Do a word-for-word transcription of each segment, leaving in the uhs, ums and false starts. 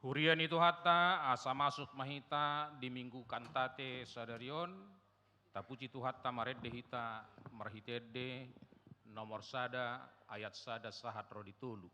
Huria ni Tuhanta, asa masuk ma hita di Minggu Kantate sadari on, tapuji Tuhanta marende hita marhite ende nomor sada ayat sada sahat ro di tolu.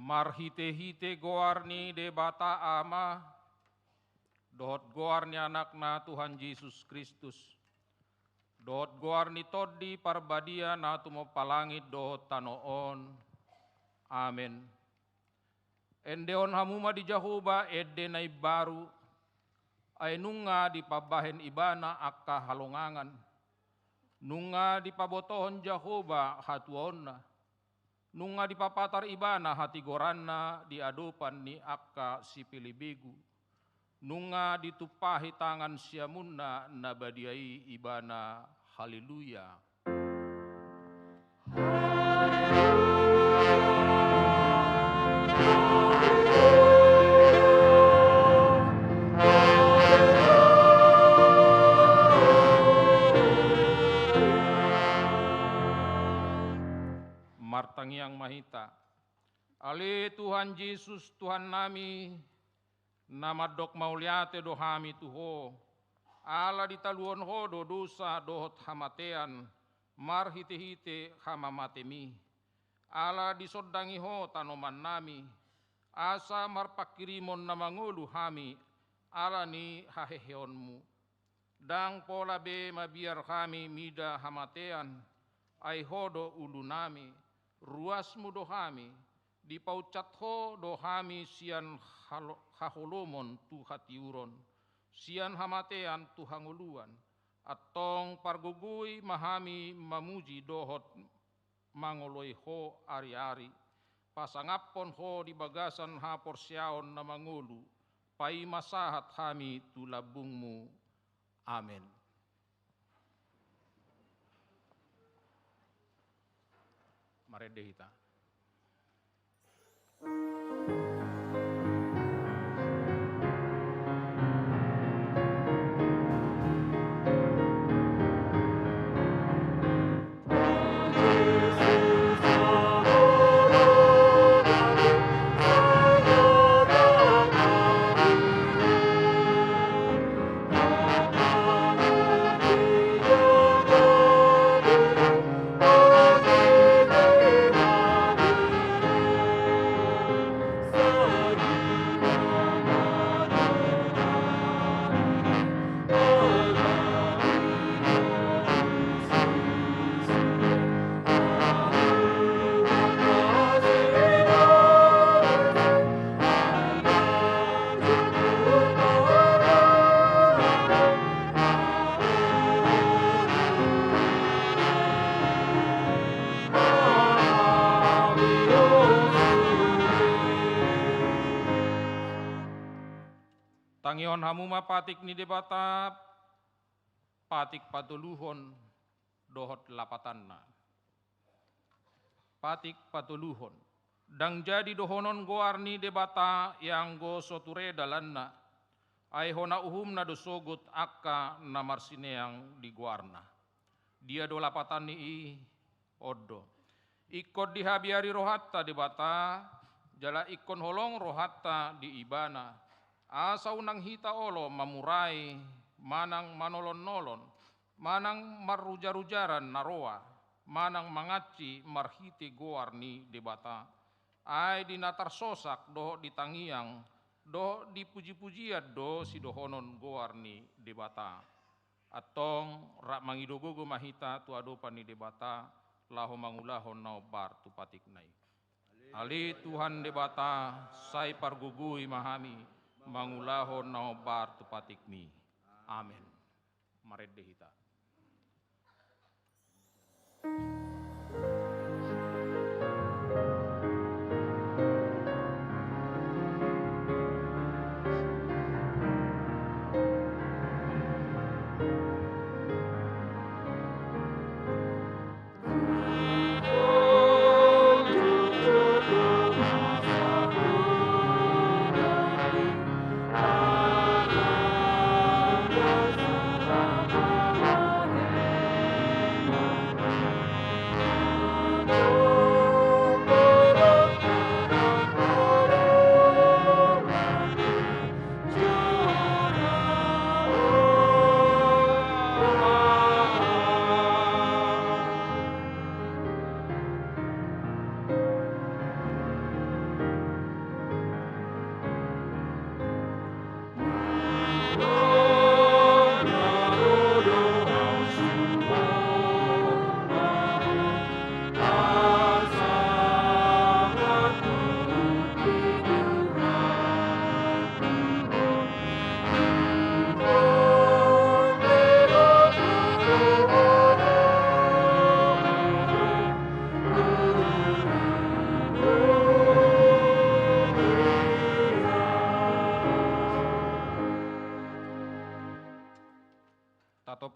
Marhite-hite goar ni Debata Ama, dohot goar ni Anakna Tuhan Jesus Kristus, dohot goar ni Tondi Parbadia na tumompa langit dohot tano on. Amen. Endehon hamu ma di Jahowa ende na imbaru, ai nunga dipambahen Ibana angka halongangan. Nunga dipabotohon Jahowa hatuaonna. Nunga dipapatar Ibana hatigoranna di adopan ni angka sipelebegu. Nunga ditumpahi tangan siamunna na badia i Ibana. Haleluya. Martangiang ma hita. Ale Tuhan Jesus, Tuhannami, na mandok mauliate do hami tu Ho, ala ditaluhon Ho do dosa dohot hamatean marhite-hite hamamatemi. Ala disondangi Ho tanomannami, asa marpanghirimon na mangolu hami ala ni haheheonmu. Ndang pola be mabiar hami mida hamatean, ai Ho do ulunami, ruasmu do hami, dipaunsat Ho do hami sian halo-, haholomon tu hatiuron, sian hamatean tu hangoluan. Antong pargogoi ma hami mamuji dohot mangoloi Ho ari-ari, pasangaphon Ho di bagasan haporseaon na mangolu, paima sahat hami tu lambungmu. Amen. Marende hita. Tangihon hamu ma patik ni Debata, patik patoluhon dohot lapatanna. Patik patoluhon. Ndang jadi dohonon goar ni Debata, ianggo so ture dalanna, ai hona uhumna do sogot angka na marsineang di goarna. Dia do lapatan ni i? On do. Ingkon dihabiari rohanta Debata, jala ingkon holong rohanta di Ibana, asa unang hita olo mamurai, manang manolon-nolon, manang marrujar-rujaran na roa, manang mangansi marhite goar ni Debata. Ai di na tarsosak dohot di tangiang dohot di puji-pujian do sidohonon goar ni Debata. Antong rap mangido gogo ma hita tu adopan ni Debata, laho mangulahon na hombar tu patikna i. Ale Tuhan Debata, sai pargogoi ma hami mangulahon na hombar tu patikmi. Amen. Marende hita.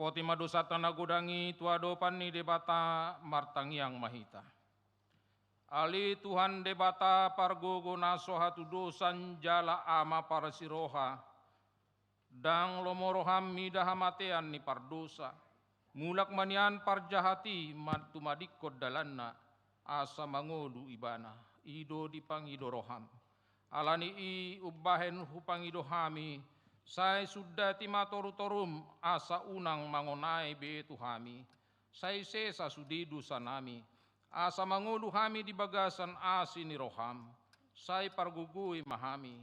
Oti ma dosanta na godang i tu adopan ni Debata, martangiang ma hita. Ale Tuhan Debata pargogo na so hatudosan jala Ama parsiroha, ndang lomo roham mida hamatean ni pardosa. Mulak ma nian parjahat i ma-, tumadingkon dalanna, asa mangolu ibana. I do dipangido roham. Ala ni i umbahen hupangido hami, sai sundati ma torutorum, asa unang mangonai be tu hami. Sai sesa sude dosanami, asa mangolu hami di bagasan asi ni roham. Sai pargogoi ma hami,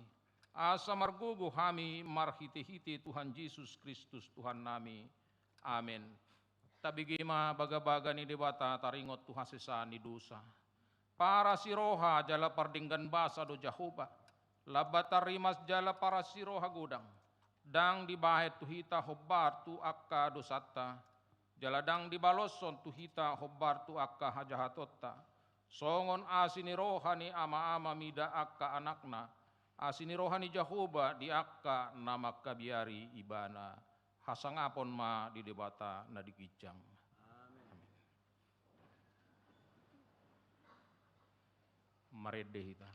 asa margogo hami marhitehite Tuhan Jesus Kristus Tuhannami. Amen. Tabege ma bagabaga ni Debata taringot tu hasesaan ni dosa. Parasiroha jala pardenggan basa do Jahowa, Lambatan rimas jala parasiroha godang. Ndang dibahen tu hita hombar tu angka dosanta, jala ndang dibaloshon tu hita hombar tu angka hajahatonta. Songon asi ni roha ni ama-ama mida angka anakna, asi ni roha ni Jahowa di angka na mangkabiari ibana. Hasangapon ma di Debata na di ginjang. Amen. Marende hita.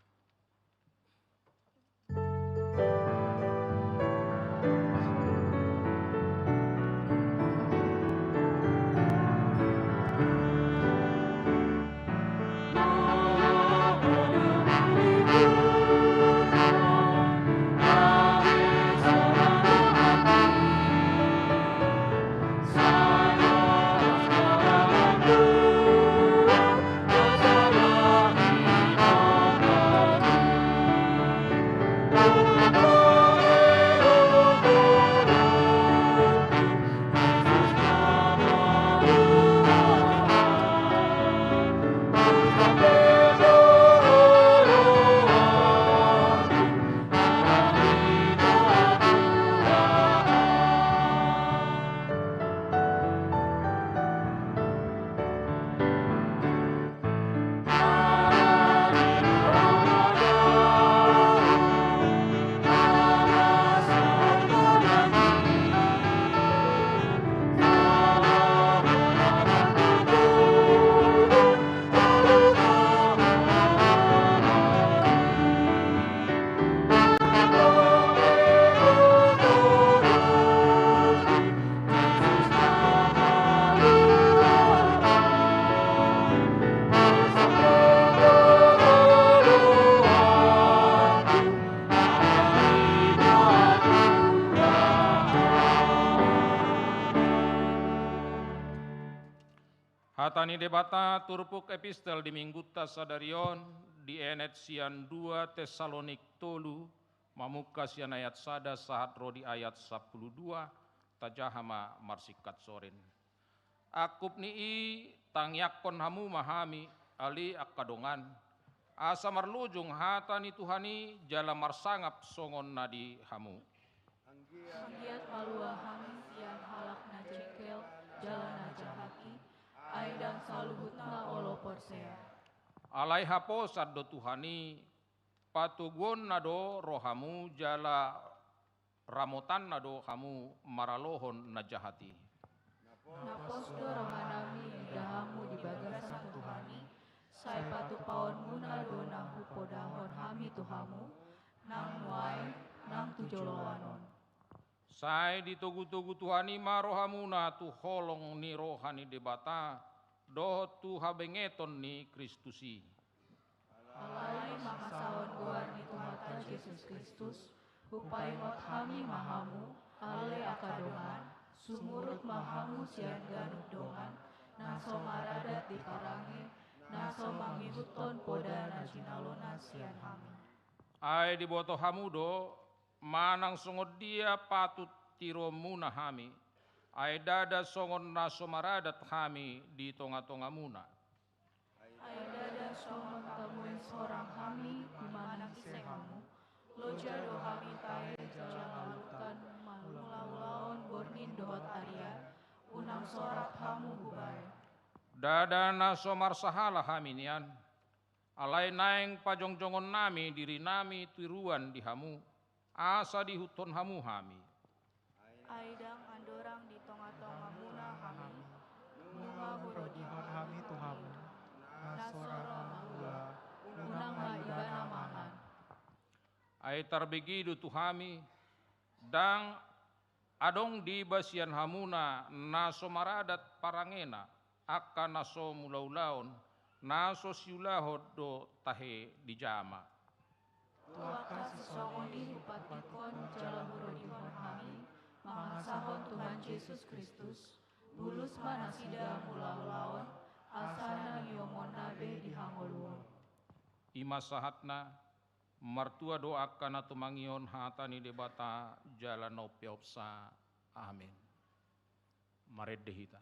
Hata ni Debata turpuk epistel di minggunta sadari on dienet sian dua Tessalonik tolu, mamungka sian ayat sada sahat ro di ayat sampulu dua, tajaha ma marsingkat sorin. Angkup ni i, tangiangkon hamu ma hami, ale angka dongan, asa marlojong hata ni Tuhan i jala marsangap songon na di hamu. Anggiat malua hami sian halak na jengkel jala na jahat i, ai ndang saluhutna olo porsea. Alai haposan do Tuhan i, patoguonna do rohamu jala ramotanna do hamu maralohon na jahat i. Na pos do rohanami mida hamu di bagasan Tuhan i, sai patupaonmuna do na hupodahon hami tu hamu, nang nuaeng nang tu joloan on. Sai ditogutogu Tuhan i ma rohamuna tu holong ni roha ni Debata dohot tu habengeton ni Kristus i. Alai mangasahon goar ni Tuhanta Jesus Kristus, hupaingot hami ma hamu, ale angka dongan, sumurut ma hamu sian ganup dongan na so maradat di parange, na so mangihuthon poda na jinalona sian hami. Ai diboto hamu do manang songon dia patut tiruonmuna hami, ai ndada songon na so maradat hami di tongatongamuna. Ai ndada songon tamues horang hami di manang ise hamu, loja do hami tahe jala manghaluhon mangulahulahon borngin dohot arian, unang so rap hamu hubaen. Ndada na so marsahala hami nian, alai naeng pajongjongonnami dirinami tiruan di hamu, asa diihuthon hamu hami. Ai ndang andorang di tongatongamu Sora mangula, unang ma ibana mangan. Ai tarbege do tu hami, ndang adong diba sian hamuna na so maradat parangena, angka na so mulaulaon, na so siulahon do tahe dijama. Tu angka sisongon i hupantikhon jala huronihon hami, mangasahon Tuhan Jesus Kristus, bulus ma nasida mulaulaon, asa nangiomonna be di hangoluon. I ma sahatna, martua do angka na tumangihon hata ni Debata jala na umpeopsa. Amen. Marende hita.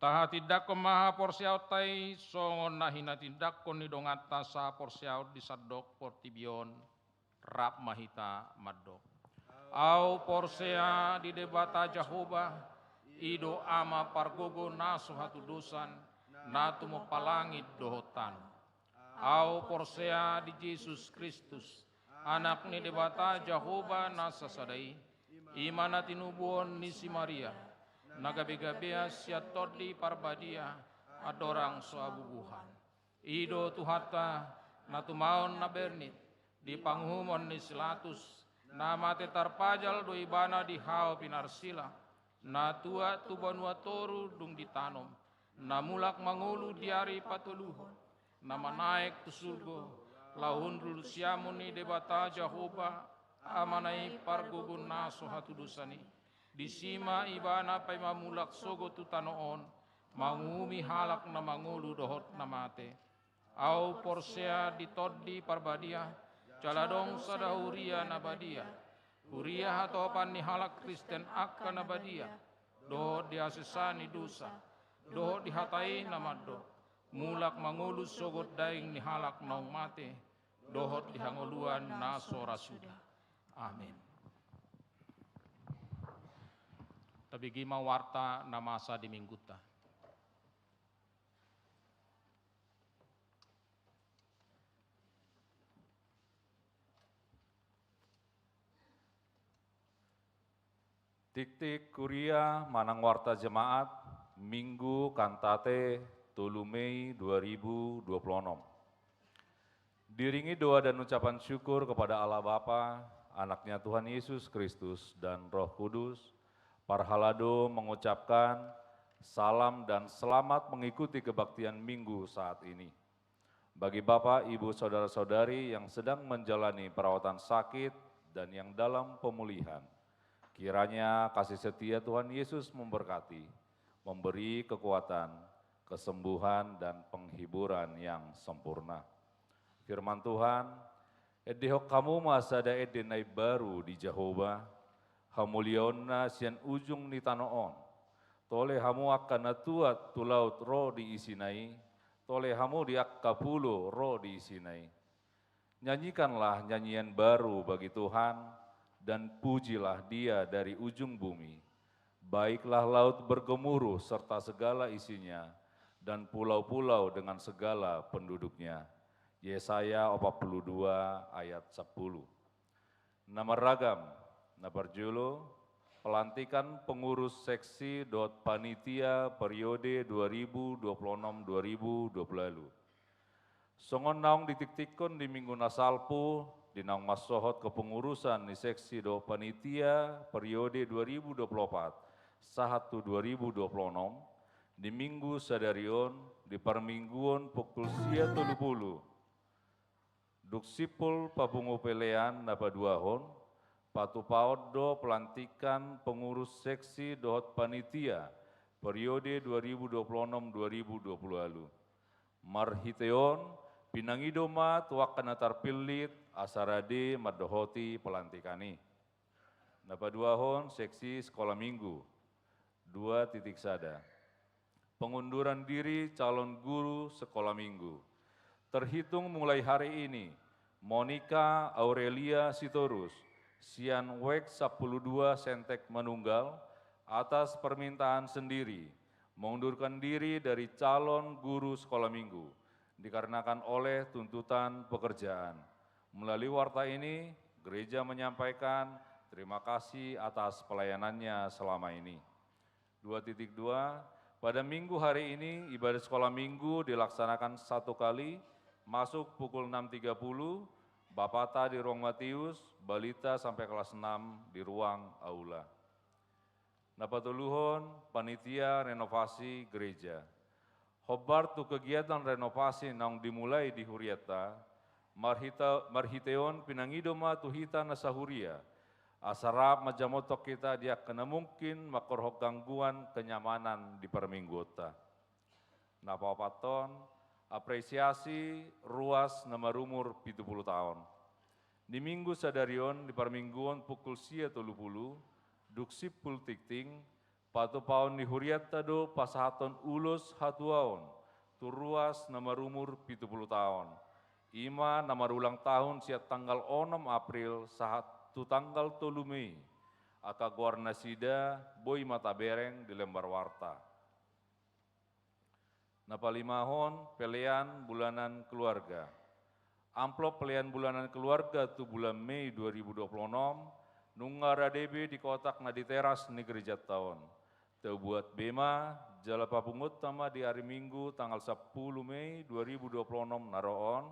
Tahatindangkon ma haporseaonta i songon na hinatindangkon ni donganta sahaporseaon di sandok portibi on. Rap ma hita mandok. Ahu porsea di Debata Jahowa, i do Ama pargogo na so hatudosan, na tumompa langit dohot tano. Ahu porsea di Jesus Kristus, Anak ni Debata Jahowa na sasada i, i ma na tinubuhon ni si Maria, na gabegabean sian Tondi Parbadia, andorang so habubuhan. I do Tuhanta, na tumaon na bernit, di panguhumon ni si Latus, na mate tarpajal do ibana di hau pinarsila, na tuat tu banua toru dung ditanom, na mulak mangolu di ari patoluhon, na manaek tu surgo, laho hundul siamun ni Debata Jahowa, Amana i pargogo na so hatudosan i. Disi ma ibana paima mulak sogot tu tano on, manguhumi halak na mangolu dohot na mate. Ahu porsea di Tondi Parbadia, jala adong sada huria na badia. Huria hatopan ni halak Kristen angka na badia, dohot di hasesaan ni dosa, dohot di hata i na mandok, mulak mangolu sogot daging ni halak naung mate, dohot di hangoluan na so ra suda. Amin. Tabege ma warta na masa di minggunta. Tiktik kuria manang warta jemaat, Minggu Kantate, tolu Mei dua ribu dua puluh onom. Diiringi doa dan ucapan syukur kepada Allah Bapa, Anaknya Tuhan Yesus Kristus, dan Roh Kudus, parhalado mengucapkan salam dan selamat mengikuti kebaktian Minggu saat ini. Bagi Bapak, Ibu, Saudara-saudari yang sedang menjalani perawatan sakit dan yang dalam pemulihan, kiranya kasih setia Tuhan Yesus memberkati, memberi kekuatan, kesembuhan, dan penghiburan yang sempurna. Firman Tuhan, endehon hamu ma sada ende na imbaru di Jahowa, hamuliaonna sian ujung ni tano on. Tole hamu angka na tuat tu laut ro di isina i, tole hamu di angka pulo ro di isina i. Nyanyikanlah nyanyian baru bagi Tuhan, dan pujilah Dia dari ujung bumi. Baiklah laut bergemuruh serta segala isinya, dan pulau-pulau dengan segala penduduknya. Yesaya opat puluh dua ayat sepuluh. Na marragam, na parjolo, pelantikan pengurus seksi dohot panitia periode dua ribu dua puluh enam dua ribu dua puluh ualu. Songon naung ditiktikkon di minggu na salpu, di naung mansohot kepengurusan ni seksi dohot panitia periode dua ribu dua puluh opat sahat tu dua ribu dua puluh onom, di minggu sadari on, di parmingguon pukul sia tolu pulu, dung simpul papungu pelean na paduahon, patupaon do pelantikan pengurus seksi dohot panitia periode dua ribu dua puluh enam dua ribu dua puluh ualu. Marhite on, pinangido ma tu angka na tarpillit asa rade mandohoti pelantikan i. Na paduahon, seksi sekolah minggu. Dua titik sada. Pengunduran diri calon guru sekolah minggu. Terhitung mulai hari ini, Monica Aurelia Sitorus, sian WEK sepuluh dua Sentek Manunggal, atas permintaan sendiri, mengundurkan diri dari calon guru sekolah minggu, dikarenakan oleh tuntutan pekerjaan. Melalui warta ini, gereja menyampaikan terima kasih atas pelayanannya selama ini. Dua titik dua, pada minggu hari ini, ibadah sekolah minggu dilaksanakan satu kali, masuk pukul enam tiga puluh, bapata di ruang Matius, balita sampai kelas enam di ruang aula. Na patoluhon, panitia renovasi gereja. Hombar tu kegiatan renovasi naung dimulai di hurianta, marhita-, marhite on pinangido ma tu hita na sahuria, asa rap manjamothon hita di angka na mungkin mangkorhon gangguan kenyamanan di parmingguonta. Na paopathon, apresiasi ruas na marumur pitu pulu taon. Di minggu sadari on, di parmingguon pukul sia tolu pulu, dung simpul tingting, patupaon ni hurianta do pasahathon ulos hatuaon tu ruas na marumur pitu pulu taon. I ma na marulang tahun sian tanggal onom April sahat tu tanggal tolu Mei. Angka goar nasida boi ma tabereng di lembar warta. Na palimahon, pelean bulanan keluarga. Amplop pelean bulanan keluarga tu bulan Mei dua ribu dua puluh onom, nunga rade be di kotak na di teras ni gerejanta on. Taubuat be ma, jala papunguonta ma di ari Minggu tanggal sampulu Mei dua ribu dua puluh onom na ro on,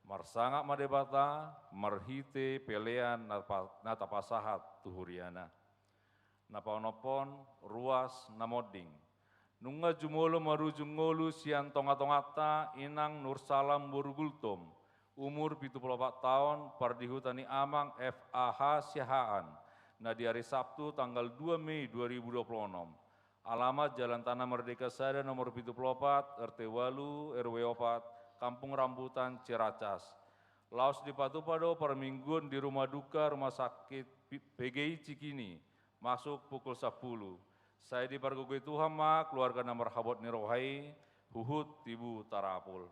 marsangap ma Debata, marhite pelean na pa-, na tapasahat tu huriana. Na paonomhon, ruas na monding. Nunga jumolo marujung ngolu sian tonga-tonganta Inang Nursalam boru Gultom, umur pitu pulu opat taon, pardihuta ni Amang F A H Siahaan, na di ari Sabtu tanggal dua Mei dua ribu dua puluh onom. Alamat Jalan Tanah Merdeka sada nomor pitu pulu opat, R T ualu, R W opat, Kampung Rambutan, Ciracas. Laos dipatupa do parmingguon di rumah duka Rumah Sakit P-, P G I Cikini, masuk pukul sampulu. Sai dipargogoi Tuhan ma keluarga na marhabot ni roha i, huhut tibu tarapul.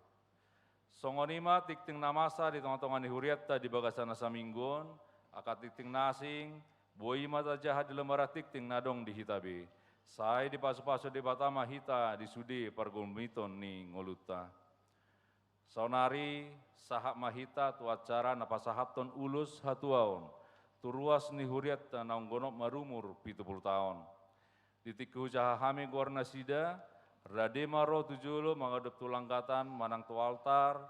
Songon i ma tingting na masa di tongatonga ni hurianta di bagasan na saminggu on, angka tingting na asing, boi ma tajaha di lembaran tingting na adong di hita be. Sai dipasupasu Debata ma hita di sude pargomiton ni ngolunta. Saonari, sahat ma hita tu acara na pasahathon ulos hatuaon, tu ruas ni hurianta naung gonop marumur pitu pulu taon. Di tingki hujaha hami goar nasida, rade ma ro tu jolo mangadop tu langgatan manang tu altar,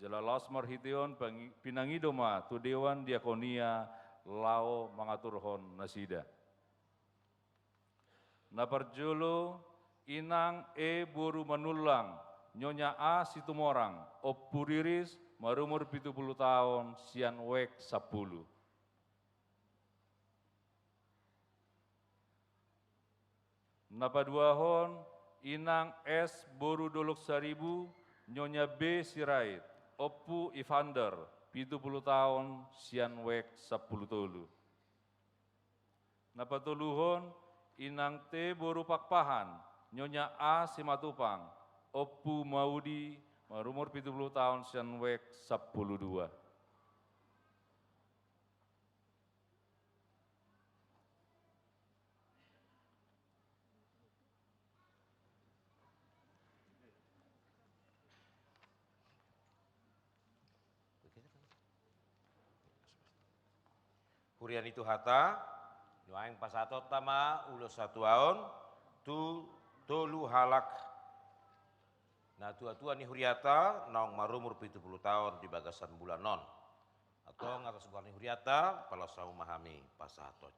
jala laos marhitehon pangi-, pinangido ma tu dewan diakonia laho mangaturhon nasida. Na parjolo, Inang E boru Manullang, Nyonya A Situmorang, Ompu Riris, marumur pitu pulu taon, sian wijk sampulu. Na paduahon, Inang S boru Dolok Saribu, Nyonya B Sirait, Ompu Ivander, pitu pulu taon, sian wijk sampulu tolu. Na patoluhon, Inang T boru Pakpahan, Nyonya A Simatupang, Ompu Maudi, marumur pitu pulu taon, sian wijk sampulu dua. Huria ni Tuhanta, nuaeng pasahatonta ma ulos hatuaon tu tolu halak natuatua ni hurianta naung marumur pitu pulu taon di bagasan bulan on. Antong atas goar ni hurianta, palaos hamu ma hami pasahathon.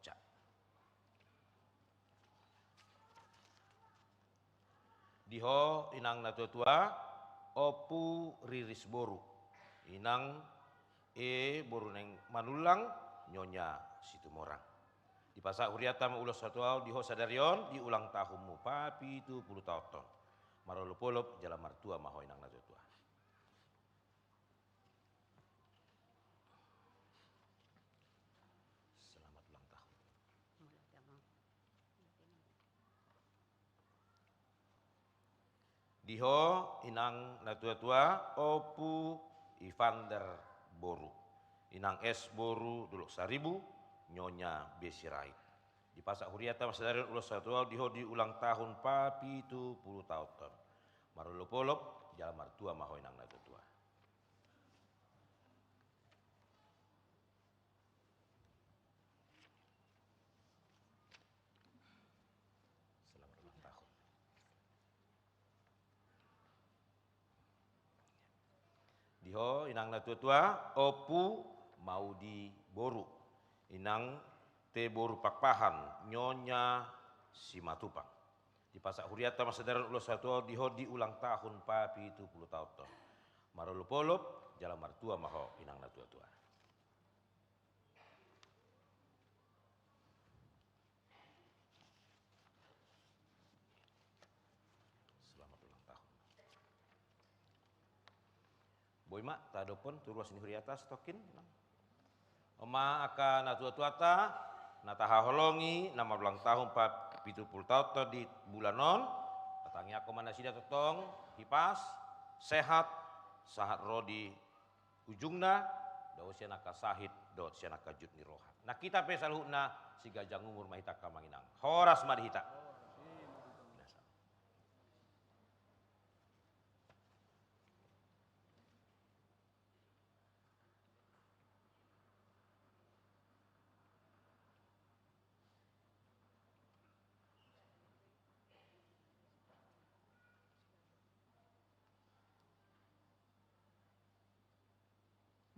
Di ho, Inang natuatua, Ompu Riris boru, Inang E boru ni Manullang, Nyonya Situmorang. Dipasahat hurianta ma ulos hatuaon di ho sadari on, di ulang tahunmu papitu pulu taon on. Marolopolop jala martua ma ho, Inang natuatua. Selamat ulang tahun. Di ho, Inang natuatua, Ompu Ivander boru, Inang S boru Dolok Saribu, Nyonya B Sirait. Dipasahat hurianta ma sadari on ulos hatuaon di ho di ulang tahun papitu pulu taon on. Marolopolop jala martua ma ho, Inang natuatua. Selamat ulang tahun. Di ho, Inang natuatua, Ompu Maudi boru, Inang T boru Pakpahan, Nyonya Simatupang. Dipasahat hurianta ma sadari on ulos hatuaon di ho di ulang tahun papitu pulu taon on. Marolopolop jala martua ma ho, Inang natuatua. Selamat ulang tahun. Boi ma tadophon tu ruas ni hurianta satongkin. On ma angka natuatuanta na tahaholongi na marulang tahun papitu pulu taon on di bulan on. Patangiangkon ma nasida tongtong hipas, sehat, sahat ro di ujungna, dao sian angka sahit dohot sian angka jut ni roha. Nang hita pe saluhutna siganjang umur ma hita, Amang Inang. Horas ma di hita.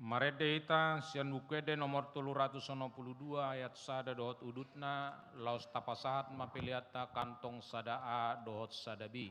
Marende hita sian Buku Ende nomor tolu ratus onom pulu dua ayat sada dohot udutna, laos tapasahat ma peleanta kantong sada A dohot sada B.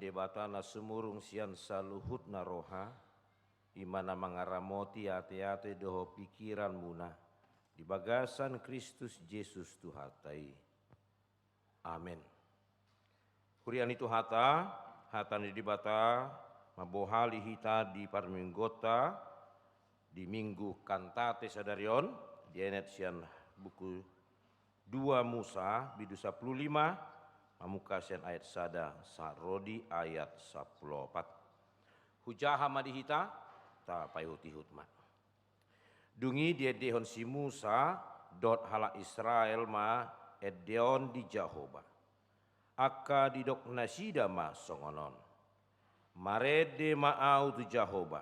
Debata na sumurung sian saluhutna roha, i ma na mangaramoti ateate dohot pingkiranmuna di bagasan Kristus Jesus Tuhanta i. Amen. Huria ni Tuhanta, hata ni Debata mambohali hita di parmingguonta di Minggu Kantate sadari on, dienet sian buku dua Musa, bindu sampulu lima, mamungka sian ayat sada sahat ro di ayat sampulu opat. Hujaha ma di hita, tapaihutihut ma. Dung i diendehon si Musa dohot halak Israel ma ende on di Jahowa. Angka didok nasida ma songon on: Marende ma ahu tu Jahowa,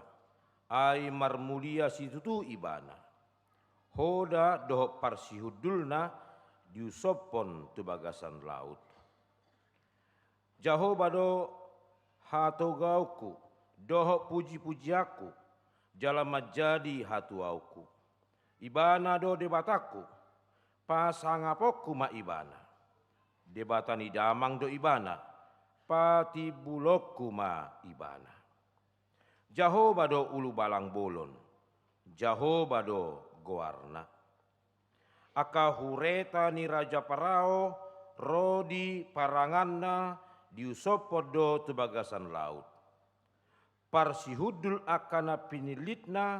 ai marmulia situtu Ibana. Hoda dohot parsihundulna diusophon tu bagasan laut. Jahowa do hatogaonku dohot pujipujianku, jala manjadi hatuaonku. Ibana do Debatangku, pasangaponku ma Ibana. Debata ni damang do Ibana, patimbulonku ma Ibana. Jahowa do ulubalang bolon, Jahowa do goarna. Angka hureta ni Raja Parao ro di paranganna diusophon do tu bagasan laut. Parsihundul angka na pinillitna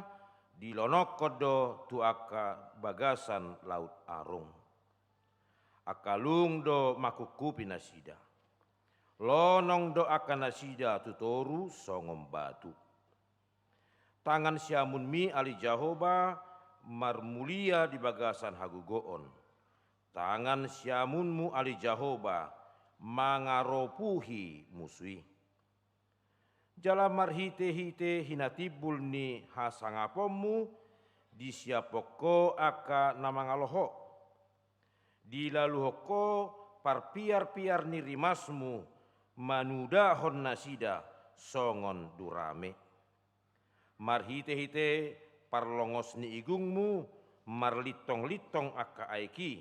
dilonongkon do tu angka bagasan Laut Arung. Angka lung do mangkungkupi nasida. Lonong do angka nasida tu toru songon batu. Tangan siamunmi ale Jahowa marmulia di bagasan hagogoon. Tangan siamunmu ale Jahowa mangaropuhi musu i. Jala marhitehite hinatimbul ni hasangaponmu disiaphon ho angka na mangalo ho. Dilaluhon ho parpiarpiar ni rimasmu manudahon nasida songon durame. Marhitehite parlongos ni igungmu marlintonglintong angka aek i,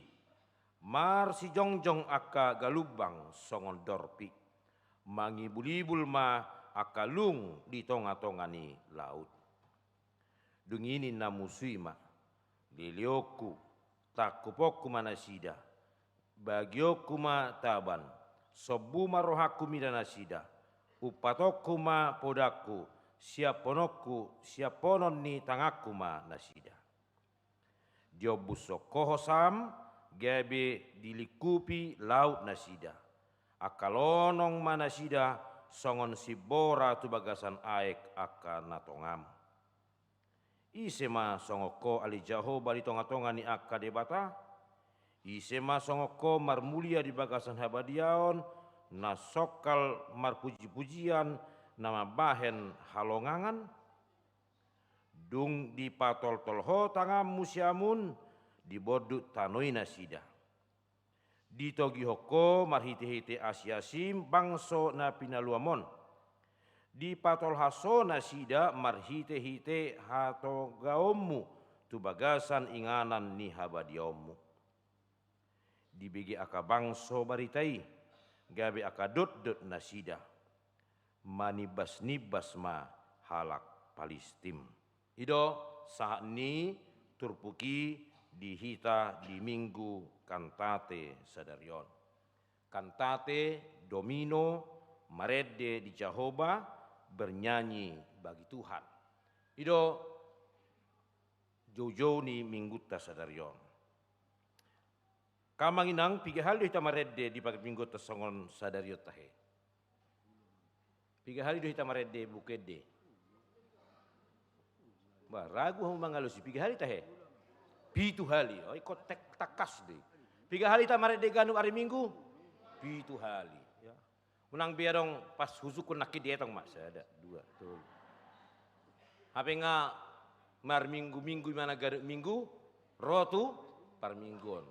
marsijongjong angka galumbang songon dorpi, mangibulibul ma angka lung di tongatonga ni laut. Dung i ninna musu i ma: Leleonku, tangkuponku ma nasida, bagionku ma taban, sombu ma rohangku mida nasida, umpatonku ma podangku, siaphononku, siaphonon ni tanganku ma nasida. Diombushon ho hosam, gabe dilingkupi laut nasida. Angka lonong ma nasida songon simbora tu bagasan aek angka na tongam. Ise ma songon ho ale Jahowa di tongatonga ni angka debata? Ise ma songon ho marmulia di bagasan habadiaon, na songkal marpujipujian na mambahen halongangan? Dung dipatoltol ho tanganmu siamun, dibondut tano i nasida. Ditogihon ho marhitehite asiasim bangso na pinaluam on. Dipatolhas ho nasida marhitehite hatogaonmu tu bagasan inganan ni habadiaonmu. Dibege angka bangso barita i, gabe angka dotdot nasida. Manimbasnimbas ma halak Palistim. I do sahat ni turpuk i di hita di Minggu Kantate sadari on. Kantate Domino, marende di Jahowa, bernyanyi bagi Tuhan. I do joujou ni minggunta sadari on. Amang inang, piga hali do hita marende di parmingguonta songon sadari on tahe? Piga hali do hita marende buku ende? Bah, ragu hamu mangalusi, piga hali tahe? Pitu hali. Oh, ingkon tek-, tangkas do i. Piga hali hita marende ganup ari Minggu? Pitu hali. Ya. Unang be adong pas husungkun nangkin dietong ma, sada, dua, tolu. Hape nga marminggu-minggu i ma na ganup minggu ro tu parmingguon.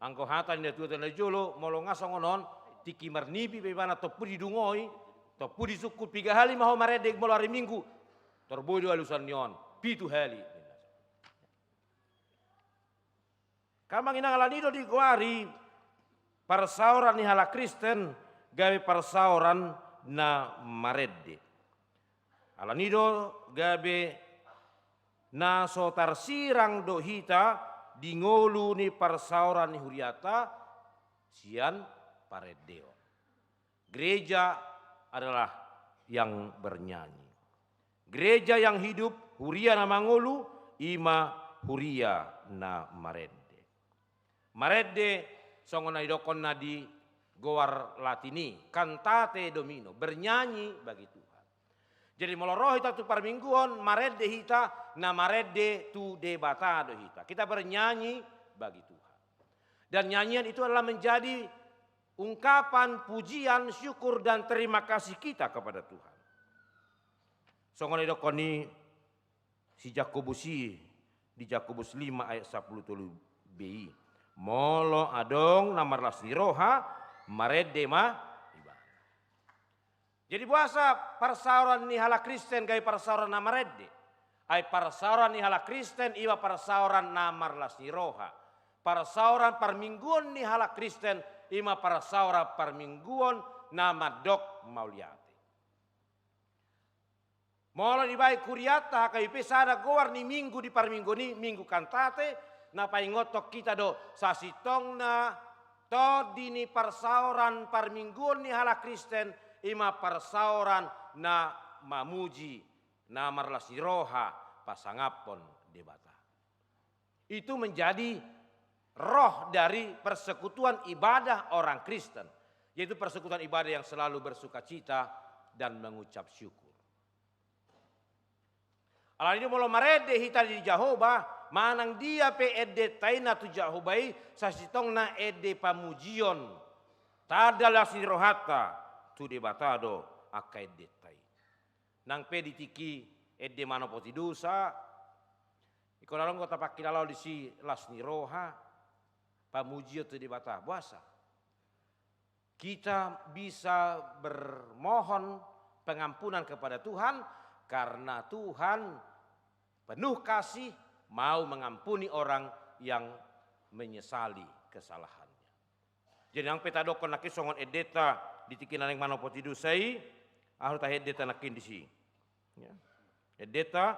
Anggo hata ni natuatuanta na jolo, molo nga songon on, tingki marnipi pe ibana, tompu didungoi, tompu disungkun, piga hali ma ho marende molo ari Minggu? Tor boi do alusan ni on, pitu hali. Amang inang, alani i do digoari parsaoran ni halak Kristen gabe parsaoran na marende. Alani do gabe na so tarsirang do hita di ngolu ni parsaoran ni huriata sian parendeon. Gereja adalah yang bernyanyi. Gereja yang hidup, huria na mangolu, i ma huria na marende. Marende, songon na didokkon na di goar Latin i, cantate Domino, bernyanyi bagi Tuhan. Jadi molo ro hita tu parmingguon, marende hita, na marende tu Debata do hita. Kita bernyanyi bagi Tuhan. Dan nyanyian itu adalah menjadi ungkapan pujian, syukur, dan terima kasih kita kepada Tuhan. Songon na didokkon ni si Jakobus i di Jakobus lima ayat sampulu tolu b i. Molo adong na marlas ni roha, marende ma ibana. Jadi boasa parsaoran ni halak Kristen gabe parsaoran na marende? Ai parsaoran ni halak Kristen i ma parsaoran na marlas ni roha. Parsaoran parmingguon ni halak Kristen i ma parsaoran parmingguon na mandok mauliate. Molo dibaen huriata H K B P sada goar ni minggu di parmingguon i, Minggu Kantate, na paingothon hita do sasintongna tondi ni parsaoran parmingguon ni halak Kristen i ma parsaoran na mamuji, na marlas ni roha pasangaphon Debata. Itu menjadi roh dari persekutuan ibadah orang Kristen, yaitu persekutuan ibadah yang selalu bersukacita dan mengucap syukur. Alani i molo marende hita di Jahowa, manang dia pe endenta i na tu Jahowa i, sasintongna ende pamujion, tanda las ni rohanta tu Debata do angka endenta i. Nang pe di tingki ende manopoti dosa, ingkon adong do tapangkilala disi las ni roha, pamujion tu Debata. Boasa? Kita bisa bermohon pengampunan kepada Tuhan karena Tuhan penuh kasih, mau mengampuni orang yang menyesali kesalahannya. Jadi nang pe tadokkon nangkin songon endenta di tingki na naeng manopoti dosa i, aha do tahe endenta nangkin disi? Ya. Endenta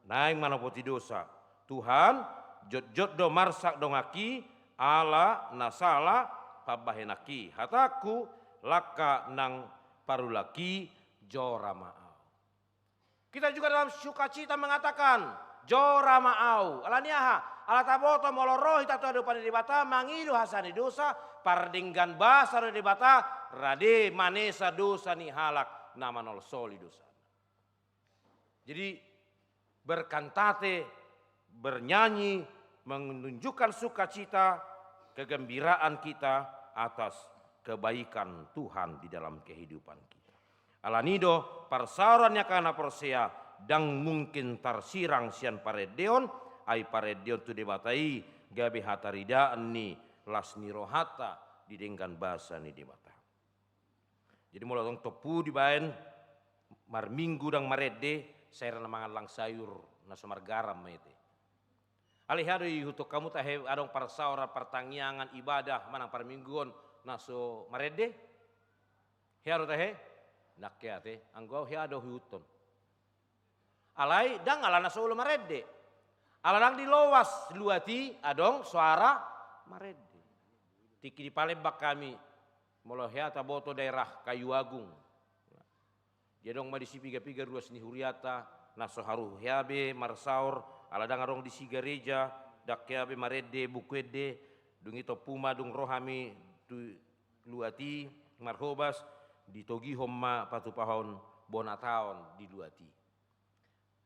naeng manopoti dosa. Tuhan, jotjot do marsak donganki ala na sala pambahenanki. Hatangku, langka nang parulangki, jora ma au. Kita juga dalam sukacita mengatakan, jora ma au. Alani aha? Ala taboto molo ro hita tu adopan ni Debata, mangido hasesaan ni dosa, pardenggan basa do Debata, rade manesa dosa ni halak na manolsoli dosa. Jadi, berkantate, bernyanyi, menunjukkan sukacita, kegembiraan kita atas kebaikan Tuhan di dalam kehidupan kita. Alani do, parsaoran ni angka na porsea ndang mungkin tarsirang sian parendeon, ai parendeon tu Debata i gabe hataridaan ni las ni rohanta di denggan basa ni Debata. Jadi molo adong tompu dibaen marminggu ndang marende, sai ra na mangallang sayur na so margaram ma i te. Alai hea do ihuthon hamu tahe adong parsaoran, partangiangan, ibadah manang parmingguon na so marende? Hea do tahe? Ndang hea te, anggo au hea do huihuthon. Alai ndang ala na so olo marende. Ala ndang di loas luat i adong soara marende. Tingki di Palembang hami, molo hea taboto daerah Kayu Agung. Jadi adong ma disi piga-piga ruas ni huriata, na so haru hea be marsaor, ala ndang adong disi gareja, ndang hea be marende, buku ende, dung i tompu ma dung ro hami tu luat i marhobas, ditogihon ma patupahon bona taon di luat i.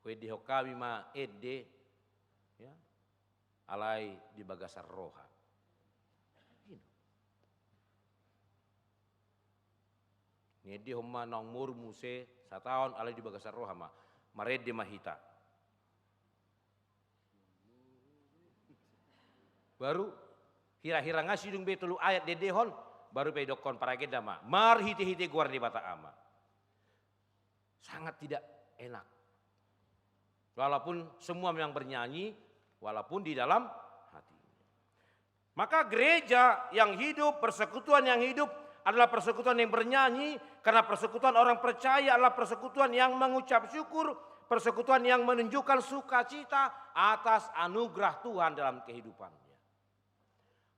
Huendehon hami ma ende, ya, alai di bagasan roha. Ino. Niendehon ma naung moru muse sataon, alai di bagasan roha ma. Marende ma hita. Baru hira-hira nga sidung be tolu ayat diendehon, baru pe didokkon paragenda ma, marhite-hite goar ni Debata Ama. Sangat tidak enak. Walaupun semua memang bernyanyi, walaupun di dalam hati. Maka gereja yang hidup, persekutuan yang hidup, adalah persekutuan yang bernyanyi, karena persekutuan orang percaya adalah persekutuan yang mengucap syukur, persekutuan yang menunjukkan sukacita atas anugerah Tuhan dalam kehidupannya.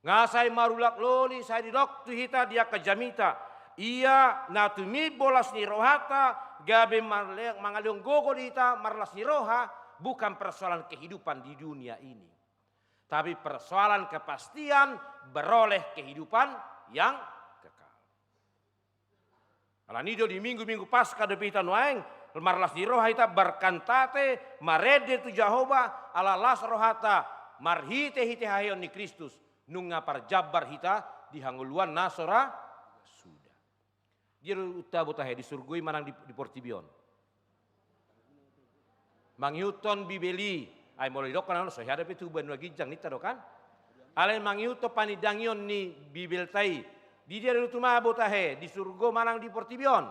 Nga sai marulak loli, sai didok tu hita di angka jamita, ia na tumimbo las ni rohanta, gabe marle-, mangalehon gogo di hita marlas ni roha, bukan persoalan kehidupan di dunia ini, tapi persoalan kepastian beroleh kehidupan yang kekal. Alani do di minggu-minggu Paskah dope hita nuaeng, marlas ni roha hita berkantate, marende tu Jahowa, ala las rohanta, marhite-hite haheheon ni Kristus, nunga parjambar hita di hangoluan na so ra suda. Dia do untabo tahe, di surgo i manang di, di portibi on? Mangihuthon Bibel i, ai molo didokkon na so hea dope tu banua ginjang ninta do kan? Alai mangihuthon panindangion ni Bibelta i, di dia do tumabo tahe, di surgo manang di portibi on?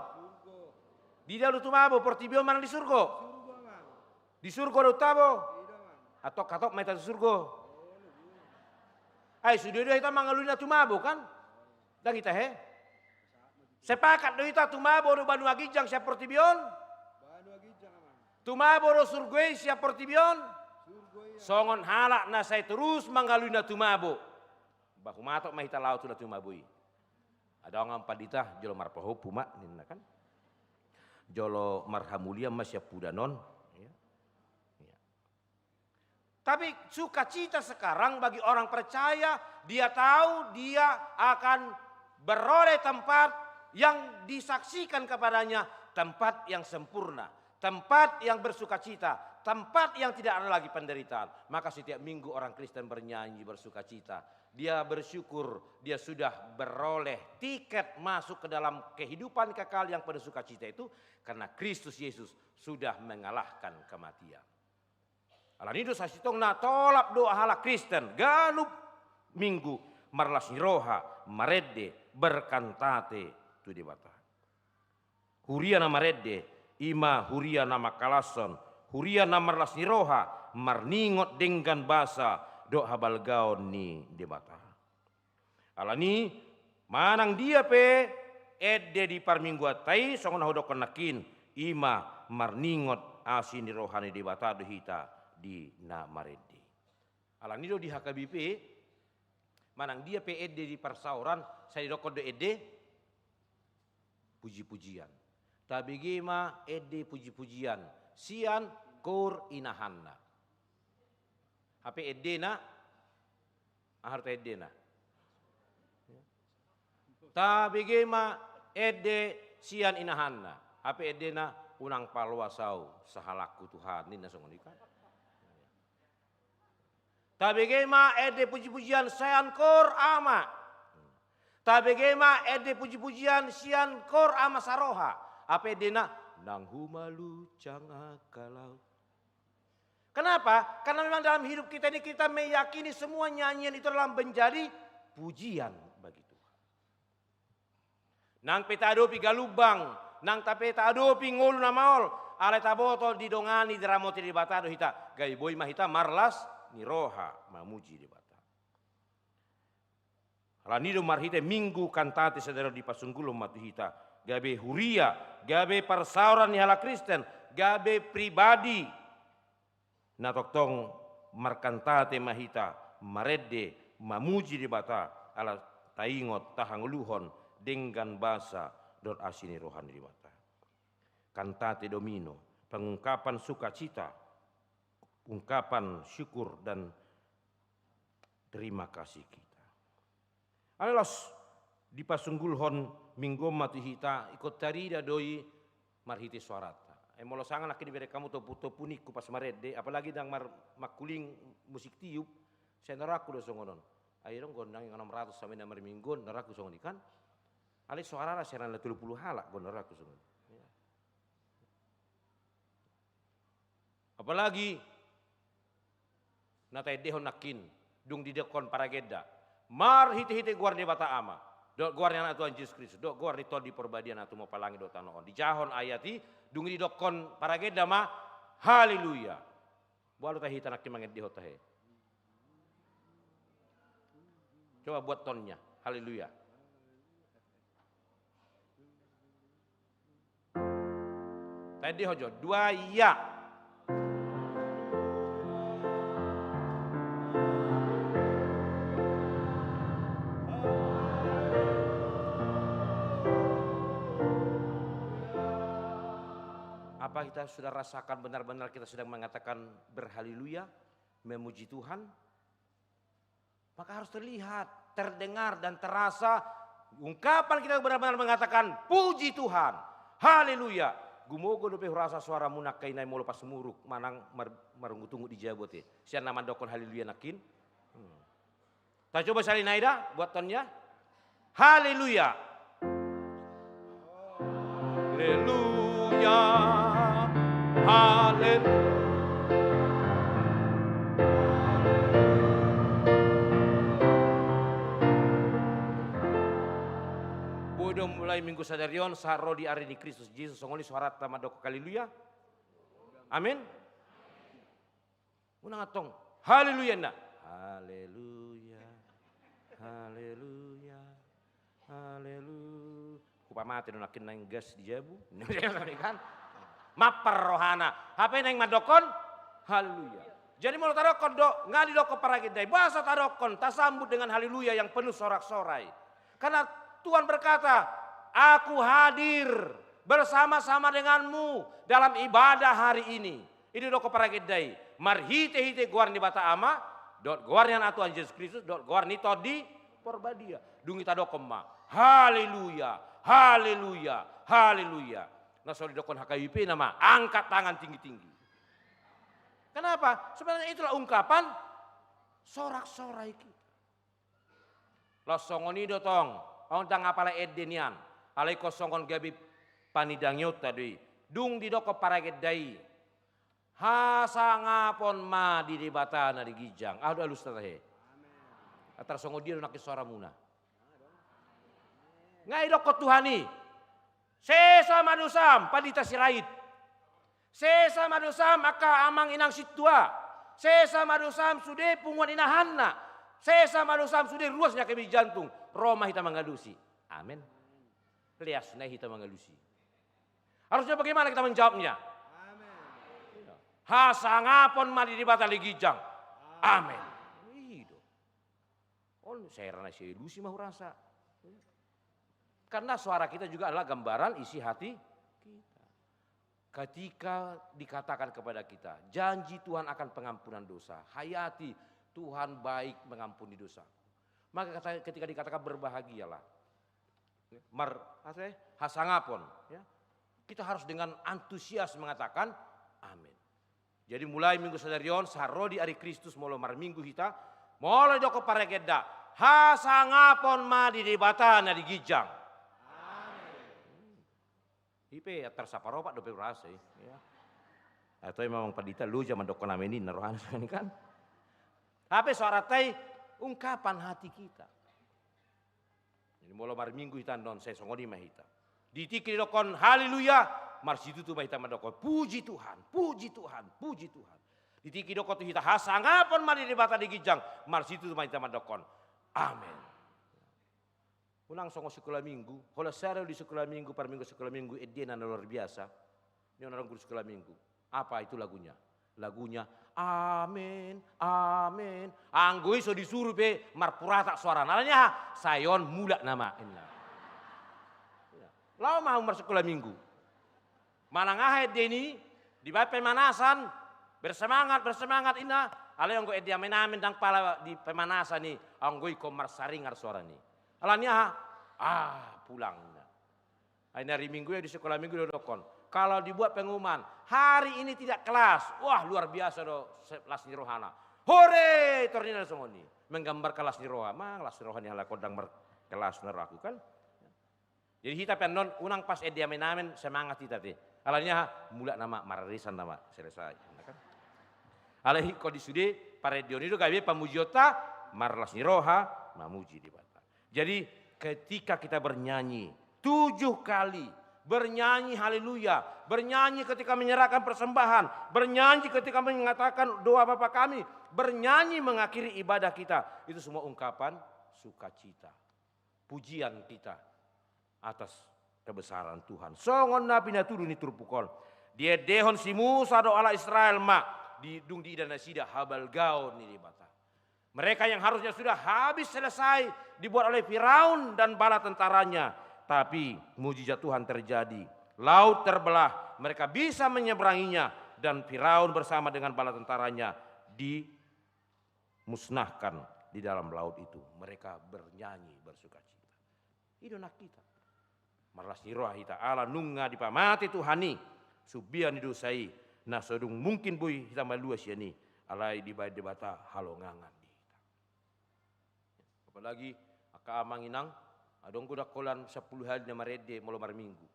Di dia do tumabo, portibi on manang di surgo? Di surgo do untabo. Antong hatop ma hita tu surgo. Ai sude do hita mangalului na tumabo kan? Ndang hita he? Sepakat do hita tumabo do banua ginjang sian portibi on? Tumabo do surgo i sian portibi on? Songon halak na sai torus mangalului na tumabo, ba humatop ma hita laho tu na tumabo i. Adong ma pandita, jolo marpahompu ma ninna kan. Jolo marhamulian ma sian pudan on. Iya. Iya. Tapi sukacita sekarang bagi orang percaya, dia tahu dia akan beroleh tempat yang disaksikan kepadanya, tempat yang sempurna, tempat yang bersukacita, tempat yang tidak ada lagi penderitaan. Maka setiap minggu orang Kristen bernyanyi bersukacita. Dia bersyukur, dia sudah beroleh tiket masuk ke dalam kehidupan kekal yang penuh sukacita itu, karena Kristus Yesus sudah mengalahkan kematian. Alani do sasintongna tolap do halak Kristen ganup minggu marlas ni roha, marende, berkantate tu Debata. Huria na marende, i ma huria na mangkalashon, huria na marlas ni roha, marningot denggan basa dohot habalgaon ni Debata. Alani, manang dia pe ende di parmingguanta i, songon na hudokkon nangkin, i ma marningot asi ni roha ni Debata do hita di na marende. Alani do di H K B P, manang dia pe ende di parsaoran, sai didokkon do ende puji-pujian. Tabege ma ende puji-pujian sian koor inahanna. Hape endena, aha do ta endena? Tabege ma ende sian inahanna. Hape endena, unang paloas ahu, sahalakku Tuhan, ninna songon i kan. Tabege ma ende puji-pujian sian koor ama. Tabege ma ende puji-pujian sian koor ama saroha. Hape endena, nang humalucang angka laut. Kenapa? Karena memang dalam hidup kita ini kita meyakini semua nyanyian itu adalah menjadi pujian bagi Tuhan. Nang pe taadopi galumbang, nang pe taadopi ngolu na maol, alai taboto didongani, diramoti Debata do hita, gabe boi ma hita marlas ni roha mamuji Debata. Alani do marhite minggu kantate sadari on dipasunggulhon ma tu hita, gabe huria, gabe parsaoran ni halak Kristen, gabe pribadi na tongtong markantate ma hita, marende, mamuji Debata, ala taingot, tahangoluhon denggan basa dohot asi ni roha ni Debata. Kantate Domino, pengungkapan sukacita, ungkapan syukur dan terima kasih kita. Alai laos dipasunggulhon minggu on ma tu hita, ingkon tarida do i marhite soaranta. Ai molo sanga nangkin dibereng hamu tompu-tompu ningku pas marende, apalagi ndang mar-, mangkuling musik tiup, sai na rohangku do songon on. Ai adong gondang i enam ratus sama na marminggu on, na rohangku songon i kan. Alai soarana sai na tolu pulu halak do na rohangku songon i. Apalagi na taendehon nangkin, dung didokkon paragenda, marhite-hite goar ni Debata Ama, dohot goar ni Anakna Tuhan Jesus Kristus, dohot goar ni Tondi Porbadia na tumompa langit dohot tano on. Dijahahon ayat i, dung didokkon paragenda ma, haleluya. Boha do tahe hita nangkin mangendehon tahe? Coba buat tonnya, haleluya. Tadi hojo, dua, iya. Apa kita sudah rasakan benar-benar kita sedang mengatakan berhaleluya, memuji Tuhan? Maka harus terlihat, terdengar, dan terasa ungkapan kita benar-benar mengatakan, "Puji Tuhan, haleluya." Gumogo dope hurasa soaramuna angka i na molo pas muruk manang mar-, marungut-ungut di jabu te. Sian na mandokkon haleluya nangkin. Hmm. Tacoba sahali nai da, buat tonnya. Haleluya. Haleluya. Haleluya. Boi do mulai minggu sadari on, sahat ro di ari ni Kristus Jesus, songon i soaranta mandokkon haleluya. Amin. Unang antong, haleluya, na. Haleluya, haleluya, haleluya. Hupamate do nangkin naeng gas di jabu. Kan? Mappar rohana. Hape naeng mandokkon, haleluya. Jadi molo tadokkon do, nga didokkon paragenda i. Boasa tadokkon, tasambut dengan haleluya yang penuh sorak-sorai. Karena Tuhan berkata, "Aku hadir bersama-sama denganmu dalam ibadah hari ini." I do didokkon paragenda i, marhite-hite goar ni Debata Ama, dohot goar ni Anak Tuhan Jesus Kristus, dohot goar ni Tondi Porbadia. Dung i tadokkon ma, haleluya, haleluya, haleluya. Na so didokkon H K B P nama, angkat tangan tinggi-tinggi. Kenapa? Sebenarnya itulah ungkapan sorak-sorai kita. Laos songon i do tong, on ndang apala ende nian, alai ingkon songon gabe panidangionta do i. Dung didokkon paragenda i, hasangapon ma di Debata na di ginjang. Aha do alusta tahe? Amen. Atar songon dia do nangkin soaramuna? Nga didokkon Tuhan i. Sesa ma dosam, pandita Sirait. Sesa ma dosam, angka amang inang sintua. Sesa ma dosam, sude punguan inahanna. Sesa ma dosam, sude ruas ni angka bibit jantung. Ro ma hita mangalusi. Amen. Leas nai hita mangalusi. Harusnya bagaimana kita menjawabnya? Amen. Hasangapon ma di Debata na di ginjang. Amen. I do. On, saya rasa saya ilusi ma hurasa. Karena suara kita juga adalah gambaran isi hati kita. Ketika dikatakan kepada kita, janji Tuhan akan pengampunan dosa, hayati, Tuhan baik mengampuni dosa. Maka kata, ketika dikatakan berbahagialah, mar-, apa ya, hasangapon, ya. Kita harus dengan antusias mengatakan, "Amin." Jadi mulai minggu sadari on, sahat ro di ari Kristus, molo marminggu hita, molo didokkon paragenda, hasangapon ma di Debata na di ginjang. Amin. I pe, atar saparopat dope urasa i. Ya. Atau memang pandita loja mandokkon amin i, na rohana songon i kan. Hape soaranta i ungkapan hati kita. Jadi molo marminggu hita annon, sai songon i ma hita. Di tingki didokkon haleluya, marsitutu ma hita mandokkon, puji Tuhan, puji Tuhan, puji Tuhan. Di tingki didokkon tu hita, hasangapon ma di Debata di ginjang, marsitutu ma hita mandokkon, amen. Unang songon sikola minggu, holan sada do di sikola minggu, parminggu sikola minggu, endena na luar biasa. Ninna on guru sikola minggu. Apa itu lagunya? Lagunya, "Amen, amen." Anggo i so disuru pe marpuratak soarana. Alani aha? Sai on mulak nama, ninna. Laho ma hamu marsikola minggu. Manang aha endena i, dibaen pemanasan, bersemangat, bersemangat, ninna. Alai anggo ende amen-amen ndang pala di pemanasan i, anggo i ingkon marsaringar soarana i. Alani aha? Ah, pulang, ninna. Ai na ari Minggu i, di sikola Minggu do didokkon, kalau dibuat pengumuman, hari ini tidak kelas, wah, luar biasa do se-, las ni rohana. Hore! Tor ninna songon i. Menggambarkan las ni roha. Mang las ni roha ni halak on ndang markelas na rohangku kan. Jadi hita pe annon unang pas ende amen-amen semangat hita te. Alani aha? Mulak nama, mararisan nama, selesai. Kan? Alai ingkon di sude parendeon i do gabe pamujionta, marlas ni roha, mamuji Debata. Jadi, ketika kita bernyanyi tujuh kali, bernyanyi haleluya, bernyanyi ketika menyerahkan persembahan, bernyanyi ketika mengatakan doa Bapa Kami, bernyanyi mengakhiri ibadah kita, itu semua ungkapan sukacita, pujian kita atas kebesaran Tuhan. Songon na pinatudu ni turpuk on. Diendehon si Musa dohot halak Israel ma, di, dung diida nasida habalgaon ni Debata. Mereka yang harusnya sudah habis selesai dibuat oleh Firaun dan bala tentaranya, tapi mujizat Tuhan terjadi. Laut terbelah, mereka bisa menyeberanginya, dan Firaun bersama dengan bala tentaranya dimusnahkan di dalam laut itu. Mereka bernyanyi, bersukacita. I do nang hita. Marlas ni roha hita ala nunga dipamate Tuhan i, sumbia ni dosa i, na so dung mungkin boi hita malua sian i, alai dibaen Debata halongangan di hita. Apalagi angka amang inang, adong do holan sampulu hali na marende molo marminggu.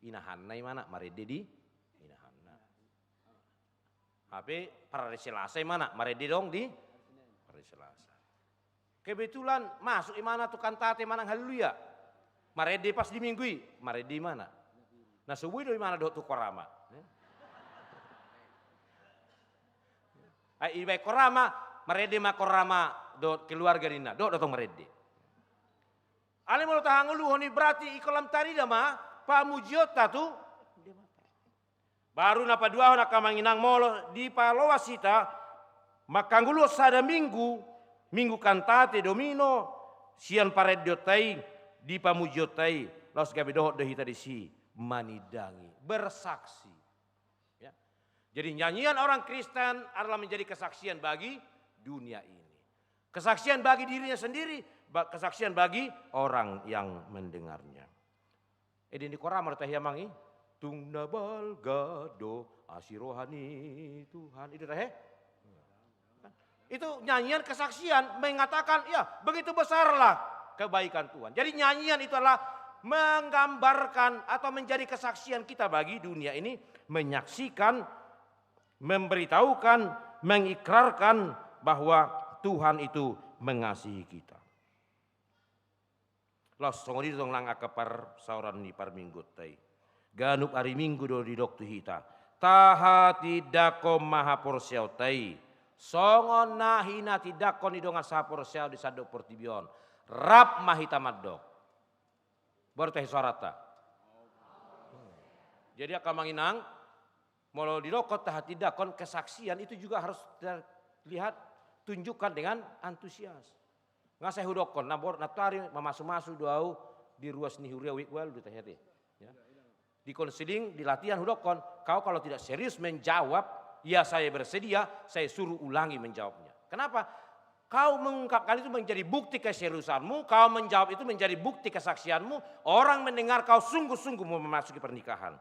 Inahanna i ma na marende di inahanna. Hape parari Selasa i ma na marende dong di parari Selasa. Kebetulan masuk i ma na tu kantate manang haleluya. Marende pas di minggu i, marende i ma na. Na so boi do i ma na dohot tu korama. Ai ibaen korama, marende ma korama dohot keluarga ninna, dohot do tong marende. Alai molo tahangoluhon i berarti ingkon lam tarida ma pamujionta tu Debata. Baru na paduahon angka amang inang, molo dipaloas hita manghangoluhon sada minggu, minggu kantate domino, sian parendeonta i, di pamujionta i, laos gabe dohot do hita disi manindangi, bersaksi. Ya. Jadi nyanyian orang Kristen adalah menjadi kesaksian bagi dunia ini. Kesaksian bagi dirinya sendiri, ba-, kesaksian bagi orang yang mendengarnya. Ede ni korama do tahe amang i. Tung na balga do asi roha ni Tuhan. I do tahe. Itu nyanyian kesaksian mengatakan, ya, begitu besarlah kebaikan Tuhan. Jadi nyanyian itu adalah menggambarkan atau menjadi kesaksian kita bagi dunia ini, menyaksikan, memberitahukan, mengikrarkan bahwa Tuhan itu mengasihi kita. Laos songon i do tong nang angka parsaoran ni parmingguonta i. Ganup ari Minggu do didok tu hita, tahatindangkon ma haporseaonta i, songon na hinatindangkon ni dongan sahaporseaon di sandok portibi on. Rap ma hita mandok. Baru tahe suaranta. Jadi angka amang inang, molo didokkon tahatindangkon, kesaksian itu juga harus terlihat, tunjukkan dengan antusias. Nga sai hudokkon, na bor-, nantoari mamasumasu do au di ruas ni huria, uek ualu do tahe ate. Ya. Di konseling, di latihan hudokkon, kau kalau tidak serius menjawab, ya saya bersedia, saya suruh ulangi menjawabnya. Kenapa? Kau mengungkapkan itu menjadi bukti keseriusanmu, kau menjawab itu menjadi bukti kesaksianmu, orang mendengar kau sungguh-sungguh mau memasuki pernikahan.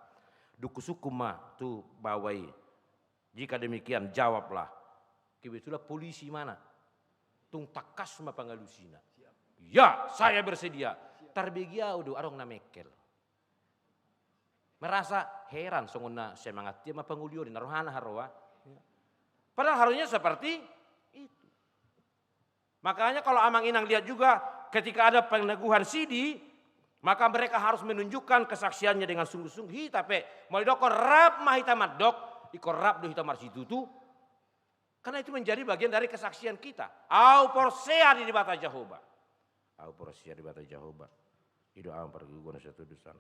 Dung husungkun ma tu baoa i. Jika demikian, jawablah. Kebetulan polisi ma na. Tung tangkas ma pangalusina. Ya, saya bersedia. Tarbege au do, adong na mengkel. Merasa heran, songon na semangat ia ma pangoli on, na rohana haroa. Padahal harusnya seperti itu. Makanya kalau amang inang lihat juga, ketika ada peneguhan sidi, maka mereka harus menunjukkan kesaksiannya dengan sungguh-sungguh. Hita pe, molo didokkon rap ma hita mandok, ingkon rap do hita marsitutu. Karena itu menjadi bagian dari kesaksian kita. Au porsea di Debata Jahowa. Au porsea di Debata Jahowa. I do au pargogo na satudosan.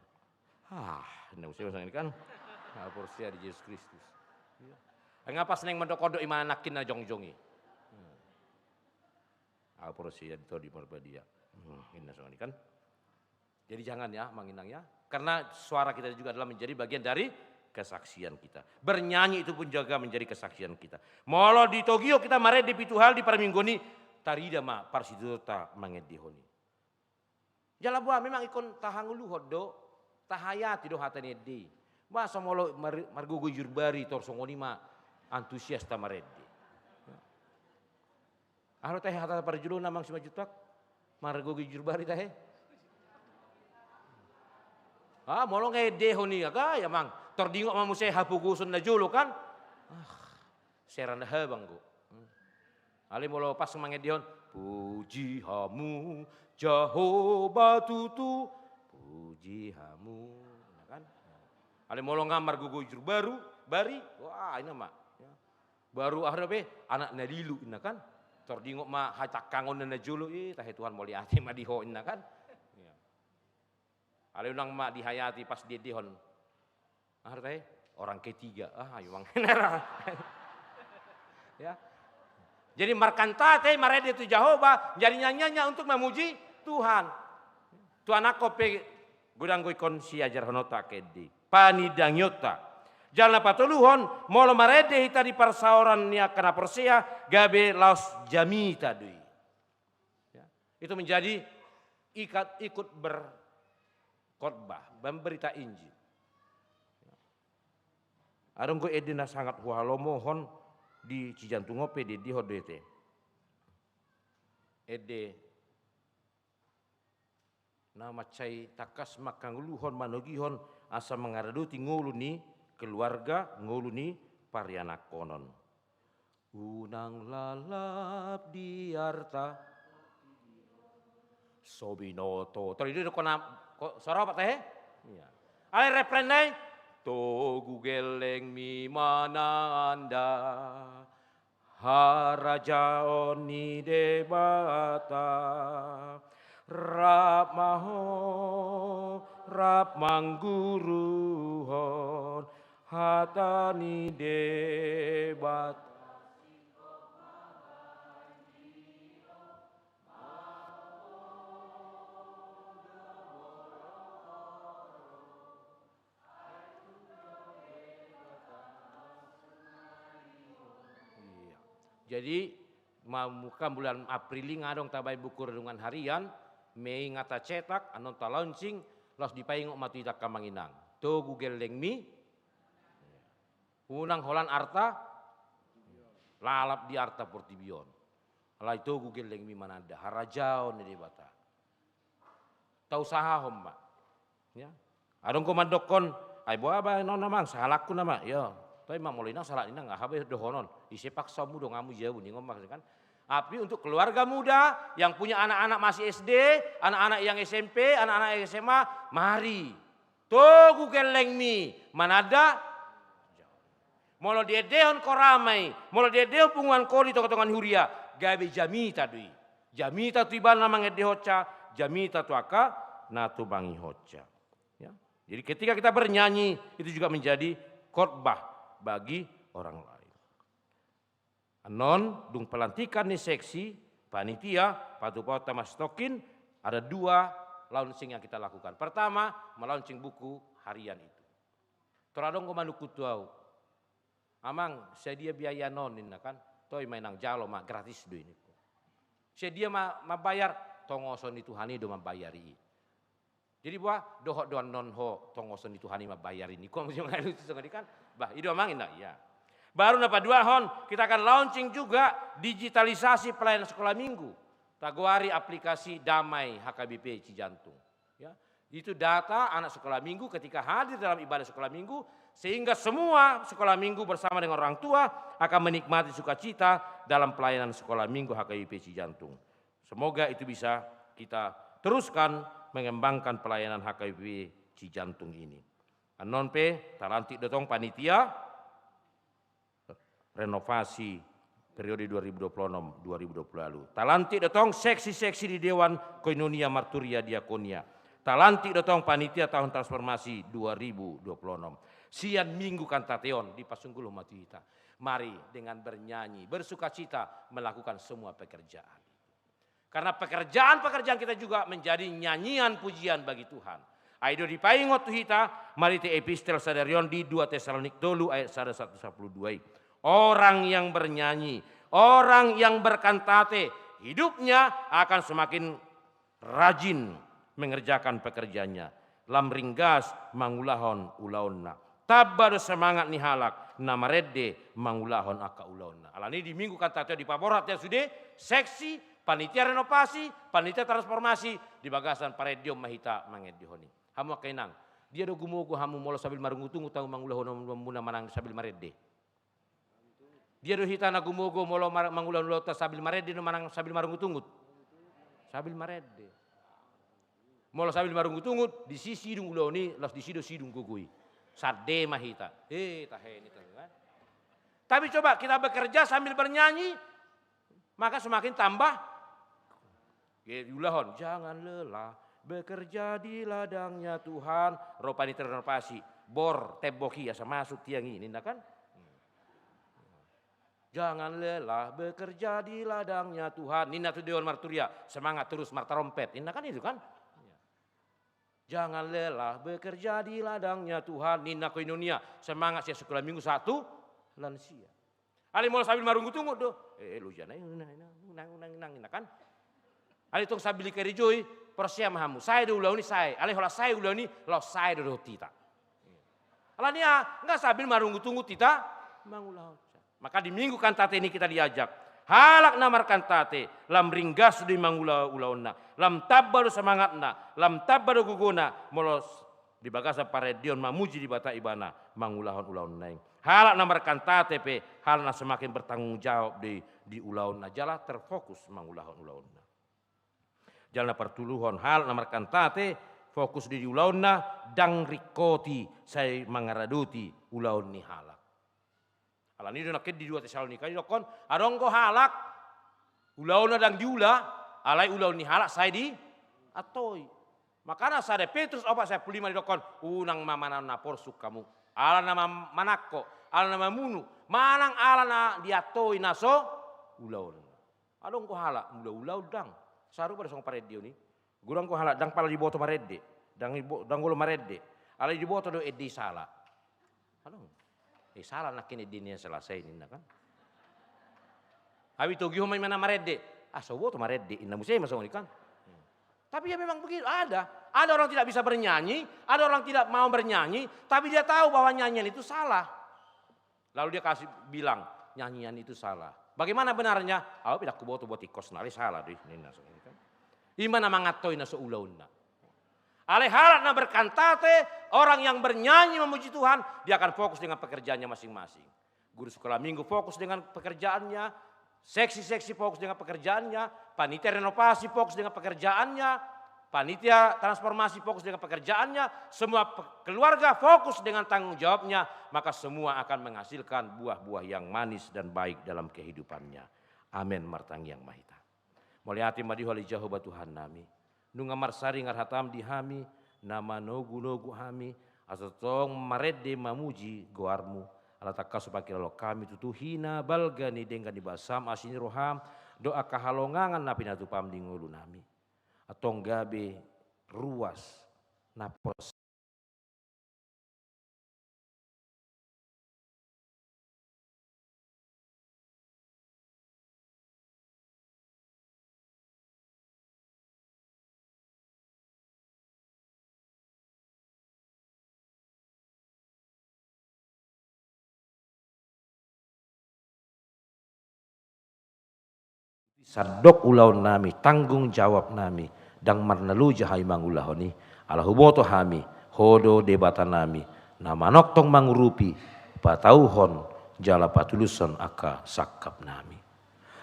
Ah, inna muse masa ini kan. Au porsea di Jesus Kristus. Iya. Nga pas naeng mandok-ondok i ma nangkin na jongjong i. Hmm. Au porsea di Tondi Parbadia. Hmm, inna songon i kan. Jadi jangan ya, amang inang ya. Karena suara kita juga adalah menjadi bagian dari kesaksian kita. Bernyanyi itu pun juga menjadi kesaksian kita. Molo ditogihon hita marende pitu hali di parmingguon i, tarida ma parsitutuonta mangendehon i. Jala boha memang ingkon tahangoluhon do, tahayati do hata ni ende i. Boasa molo mar-, margogo i juru bari tor songon i ma antusiasta marende. Aha do tahe hata parjolo na amang Simanjuntak? Margogo i juru bari tahe? Ah, molo nga endehon i, aga ya amang. Tor dingot ma muse hapogoson na jolo kan? Ah, serana habang go. Hmm. Alai molo pas mangendehon, puji hamu Jahowa tutu, puji hamu. Nah, kan? Alai molo nga margogo i juru baru, bari, wah, inna ma. Ya. Baru aha dope, anak na lilu, inna kan. Tor dingot ma hatangkangonna na jolo, eh, tahe Tuhan mauliate ma di ho, inna kan. Ya. Alai unang ma dihayati pas diendehon. Aha do tahe? Orang ketiga, ah, ayo, Bang. Ya. Jadi markantate, marende tu Jahowa, jadi nyanyiannya untuk memuji Tuhan. Tu anakhon pe godang do ingkon siajarhononta angka ende, panidangionta. Jala na patoluhon, molo marende hita di parsaoran ni angka na porsea, gabe laos jamita do i. Ya. Itu menjadi ikat, ikut berkhotbah, memberita Injil. Adong do ende na sangat huhalomohon di Cijantung on pe, diendehon do i ate. Ende na mansai tangkas mangkaluhon, manogihon asa mangaradoti ngolu ni keluarga, ngolu ni parianakhonon. Unang lalap di arta so binoto. Tadi do kona, ko, so ro, Pak, tahe? Iya. Alai refren nai. Togu gellengmi mananda harajaon ni Debata. Rap ma ho, rap mangguruhon hata ni Debata. Iya. Jadi, ma-, muka bulan April i nga adong tabaen buku renungan harian, Mei nga tacetak, annon talaunching, laos dipaingot ma tu hita angka amang inang. Togu gellengmi, unang holan arta, lalap di arta portibi on. Alai togu gellengmi mananda harajaon ni Debata. Tausahahon ma. Ya. Adong do mandokkon, ai boha baen on, Amang, sahalakku nama. Yo, tapi ma molo inang sahalak inang, aha be dohonon? Ise paksaonmu donganmu jabu, ningon ma kan. Tapi untuk keluarga muda yang punya anak-anak masih S D, anak-anak yang S M P, anak-anak yang S M A, mari. Togu gellengmi mananda. Molo diendehon ho rama i, molo diendehon punguan ho di tongatonga ni huria, gabe jamita do i. Jamita tu ibana na mangendehonsa, jamita tu angka na tumangihonsa. Ya. Jadi ketika kita bernyanyi, itu juga menjadi khotbah bagi orang lain. Annon, dung pelantikan ni seksi, panitia, patupaonta ma satongkin, ada dua launching yang kita lakukan. Pertama, melaunching buku harian itu. Tor adong do manungkun tu ahu. Amang, sadia biaya on, ninna kan? Toe ma inang, jalo ma, gratis do i, ningku. Sadia ma mambayar? Tongoson ni Tuhan i do mambayar i. Jadi boha, dohot do annon ho tongoson ni Tuhan i mambayar i, ningku. Muse mangalusi songon i kan? Bah, i do, Amang, ninna, iya. Baru na paduahon, kita akan launching juga digitalisasi pelayanan sekolah minggu. Tagoari aplikasi Damai H K B P Cijantung. Ya, itu data anak sekolah minggu ketika hadir dalam ibadah sekolah minggu, sehingga semua sekolah minggu bersama dengan orang tua akan menikmati sukacita dalam pelayanan sekolah minggu H K B P Cijantung. Semoga itu bisa kita teruskan mengembangkan pelayanan H K B P Cijantung ini. Annon pe, talantik do tong panitia renovasi periode dua ribu dua puluh enam dua ribu dua puluh delapan. Talantik do tong seksi-seksi di Dewan Koinonia Marturia Diakonia. Talantik do tong panitia tahun transformasi dua ribu dua puluh enam. Sian minggu kantate on dipasunggulhon ma tu hita. Mari dengan bernyanyi, bersukacita melakukan semua pekerjaan. Karena pekerjaan-pekerjaan kita juga menjadi nyanyian pujian bagi Tuhan. Ai do dipaingot tu hita, marhite epistel sadari on di dua Tesalonik tolu ayat sada sahat tu sapuluh dua i. Orang yang bernyanyi, orang yang berkantate, hidupnya akan semakin rajin mengerjakan pekerjaannya. Lam ringgas mangulahon ulaonna. Tamba do semangat ni halak na marende mangulahon angka ulaonna. Alani di minggu kantate on dipaborhat hita sude, seksi, panitia renovasi, panitia transformasi, di bagasan parendeon ma hita mangendehon i. Hamu angka inang, dia do gumogo hamu molo sambil marungutungut hamu mangulahon ulaonmuna manang sambil marende? Dia do hita na gumogo molo mar-, mangulahon ulaonta sambil marende do manang sambil marungutungut? Sambil marende. Molo sambil marungutungut, disi sidung ulaon i, laos disi do sidung gogo i. Sande ma hita. Eh, tahe ni tahe, kan? Tapi coba kita bekerja sambil bernyanyi, maka semakin tambah. Diulahon, "Jangan lelah bekerja di ladangnya Tuhan." Ro panitia renovasi. Bor tembok i asa masuk tiang i, ninna kan? Jangan lelah bekerja di ladangnya Tuhan, ninna tu Dewan Marturia, semangat terus martarompet, ninna kan itu kan? Jangan lelah bekerja di ladangnya Tuhan, ninna koinonia, semangat sian sekolah minggu satu lansia. Alai molo sambil marungut-ungut do, eh, eh, loja na, unang, unang, unang, unang, ninna kan? Alai tong sambil dikarejoi, porsea ma hamu, sae do ulaon i sae, alai holan sae ulaon i, laos sae do dohot hita. Alani aha, nga sambil marungut-ungut hita mangulahon. Maka di Minggu Kantate ini kita diajak, halak na markantate, lam ringgas do i mangula ulaonna, lam tamba do semangatna, lam tamba do gogona, molo s-, di bagasan parende on mamuji Debata ibana, mangulahon ulaonna i. Halak na markantate pe, halak na semakin bertanggung jawab di, di ulaonna, jala terfokus mangulahon ulaonna. Jala na partoluhon, halak na markantate, fokus di ulaonna, ndang ringkoti, sai mangaradoti ulaon ni halak. Alani do nangkin di dua Tesalonika didokkon, adong do halak, ulaonna ndang diula, alai ulaon ni halak sai diantoi. Makana sada Petrus opat sampulu lima didokkon, unang ma manang na porsuk hamu, ala na ma-, manangko, ala na mamunu, manang ala na diantoi na so ulaonna. Adong do halak, mula ulaon ndang. Sarupa do songon parende on i. Godang do halak, ndang pala diboto marende. Ndang ibo-, ndang olo marende. Alai diboto do ende i sala. Adong. Eh, sala nangkin ende ni Selasa i, ninna kan. Habis itogihon ma imana marende. Ah, so huboto marende, ninna muse ma songon i kan. Tapi ya memang begitu, ada. Ada orang tidak bisa bernyanyi, ada orang tidak mau bernyanyi, tapi dia tahu bahwa nyanyian itu salah. Lalu dia kasih bilang, nyanyian itu salah. Bagaimana benarnya? Au pe ndang huboto, buat ikos nari salah do i, ninna songon i kan. Ima na mangantoi na so ulaonna. Alai halak na berkantate, orang yang bernyanyi memuji Tuhan, dia akan fokus dengan pekerjaannya masing-masing. Guru sekolah minggu fokus dengan pekerjaannya, seksi-seksi fokus dengan pekerjaannya, panitia renovasi fokus dengan pekerjaannya, panitia transformasi fokus dengan pekerjaannya, semua pe-, keluarga fokus dengan tanggung jawabnya, maka semua akan menghasilkan buah-buah yang manis dan baik dalam kehidupannya. Amen. Martangiang ma hita. Mauliate ma di Ho ale Jahowa Tuhannami. Nunga marsaringar hataM di hami, na manogunogu hami, asa tong marende mamuji goarMu, ala tangkas hupangkilalaon hami tutu hinabalga ni denggan ni basaM, asi ni rohaM, dohot angka halongangan na pinatupaM di ngolunami. Antong gabe ruas na pos Sandok ulaonnami, tanggung jawabnami, ndang marnaloja hami mangulahon i, ala huboto hami, Ho do Debatanami, na manongtong mangurupi, patauhon, jala patulushon angka sangkapnami.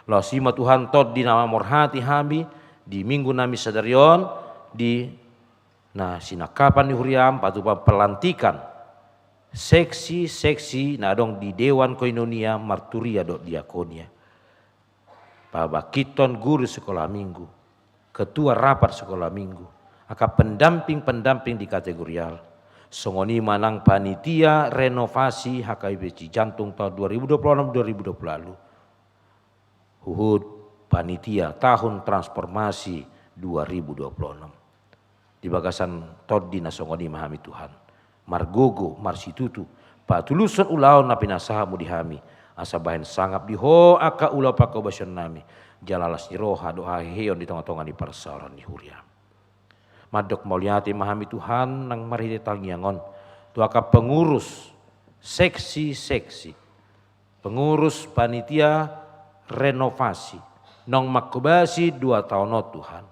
Laos i ma Tuhan tondi na mamorhati hami, di minggunami sadari on, di na sinangkapan ni huriaM, patupa pelantikan seksi-seksi na adong di Dewan Koinonia, Marturia dohot Diakonia. Pabangkithon guru sekolah minggu, ketua rapat sekolah minggu, angka pendamping-pendamping di kategorial. Songon i ma nang panitia renovasi H K B P Cijantung tahun dua ribu dua puluh enam dua ribu dua puluh lalu. Huhut panitia tahun transformasi dua ribu dua puluh enam. Di bagasan tondi na songon i ma hami Tuhan. Margogo, marsitutu, patulushon ulaon na pinasahatMu di hami, asa bahen sangap di Ho angka ulaon pangkobasionnami, jala las ni roha dohot haheheon di tongatonga ni parsaoran ni huriaM. Mandok mauliate ma hami Tuhan nang marhite tangiang on, tu angka pengurus seksi-seksi, pengurus panitia renovasi, naung mangkobasi dua taon on Tuhan.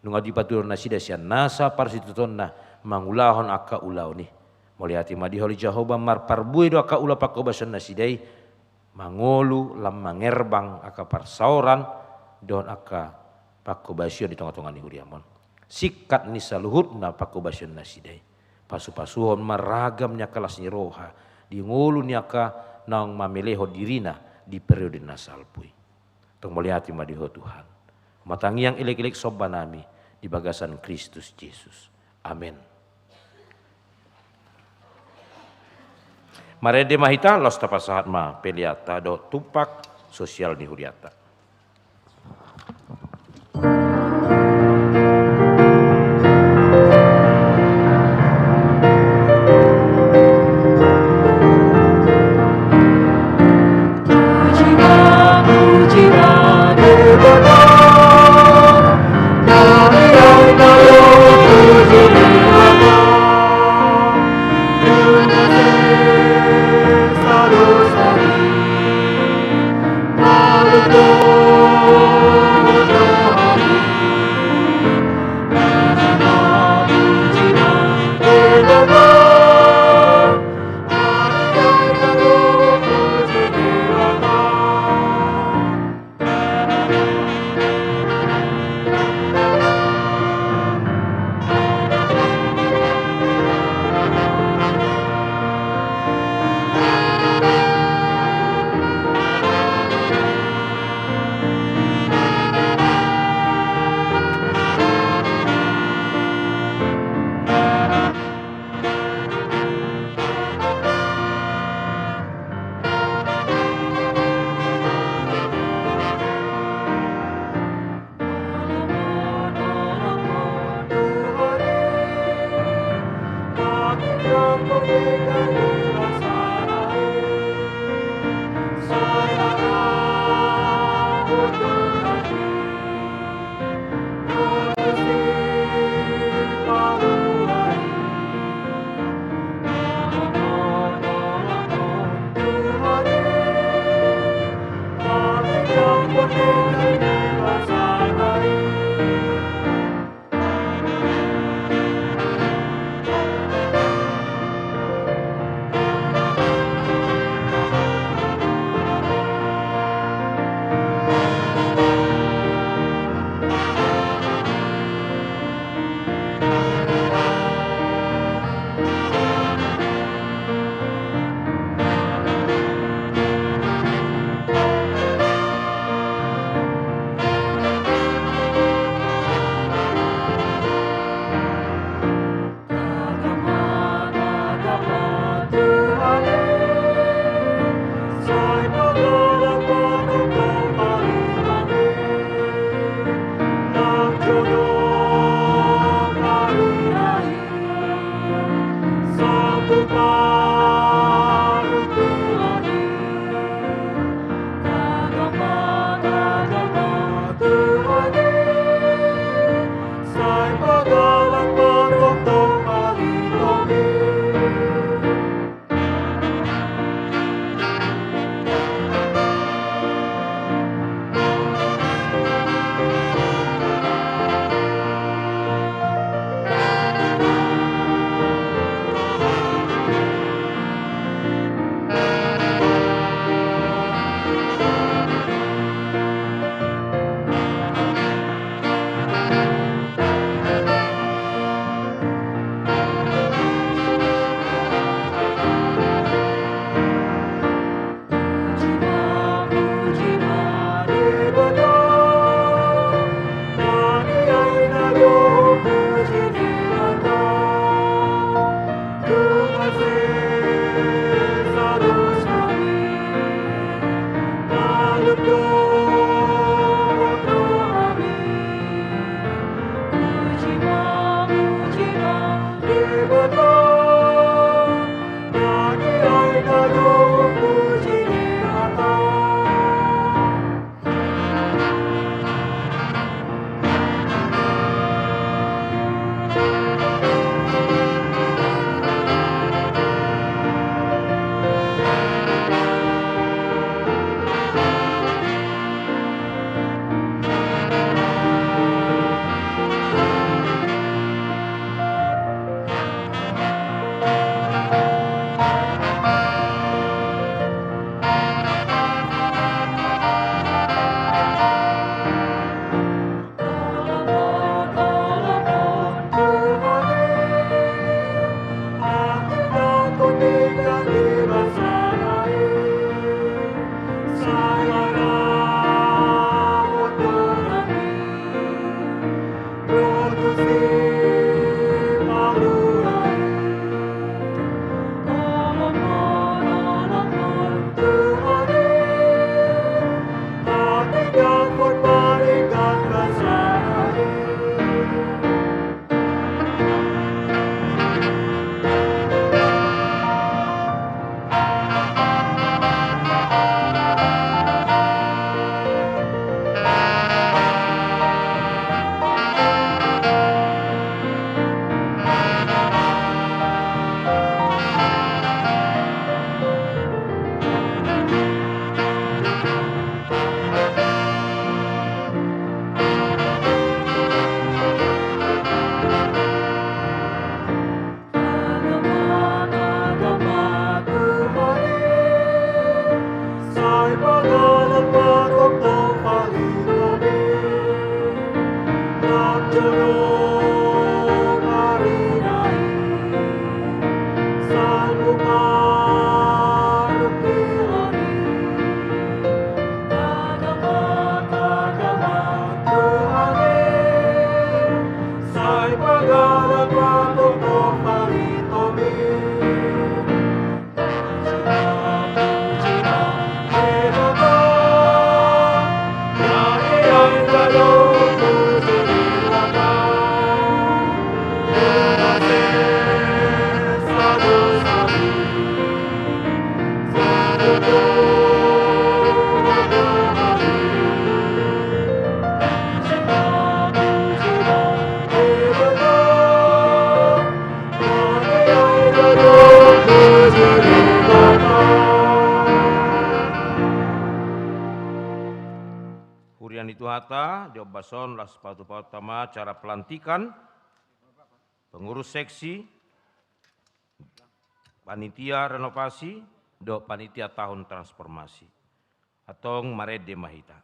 Nunga dipatuduhon nasida sian nasa parsitutuonna mangulahon angka ulaon i. Mauliate ma di Ho ale Jahowa, marparbue do angka ulaon pangkobasion nasida i, mangolu lam mangerbang angka parsaoran dohot angka pangkobasion di tongatonga ni huriaM on. Singkat ni saluhutna pangkobasion nasida i. Pasupasuhon ma ragam ni angka las ni roha di ngolu ni angka naung mamelehon dirina di periode na salpu i. Tong mauliate ma di Ho Tuhan. Martangiang elekelek sombanami di bagasan Kristus Jesus. Amen. Marende ma hita, laos tapasahat ma peleanta dohot tumpak sosial ni hurianta. Huria ni Tuhanta, di ombas on laos patupahon ma acara pelantikan pengurus seksi, panitia renovasi, dohot panitia tahun transformasi. Antong marende ma hita.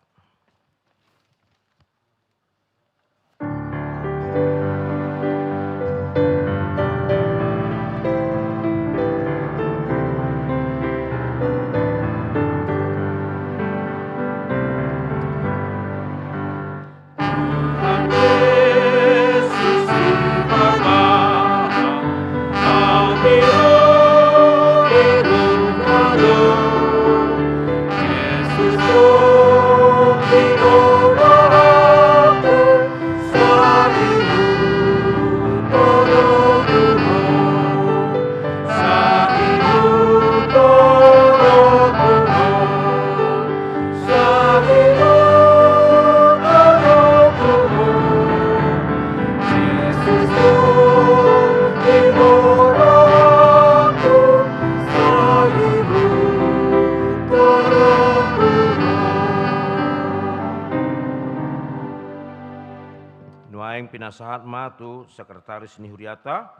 Nuaeng pinasahat ma tu sekretaris ni huriata,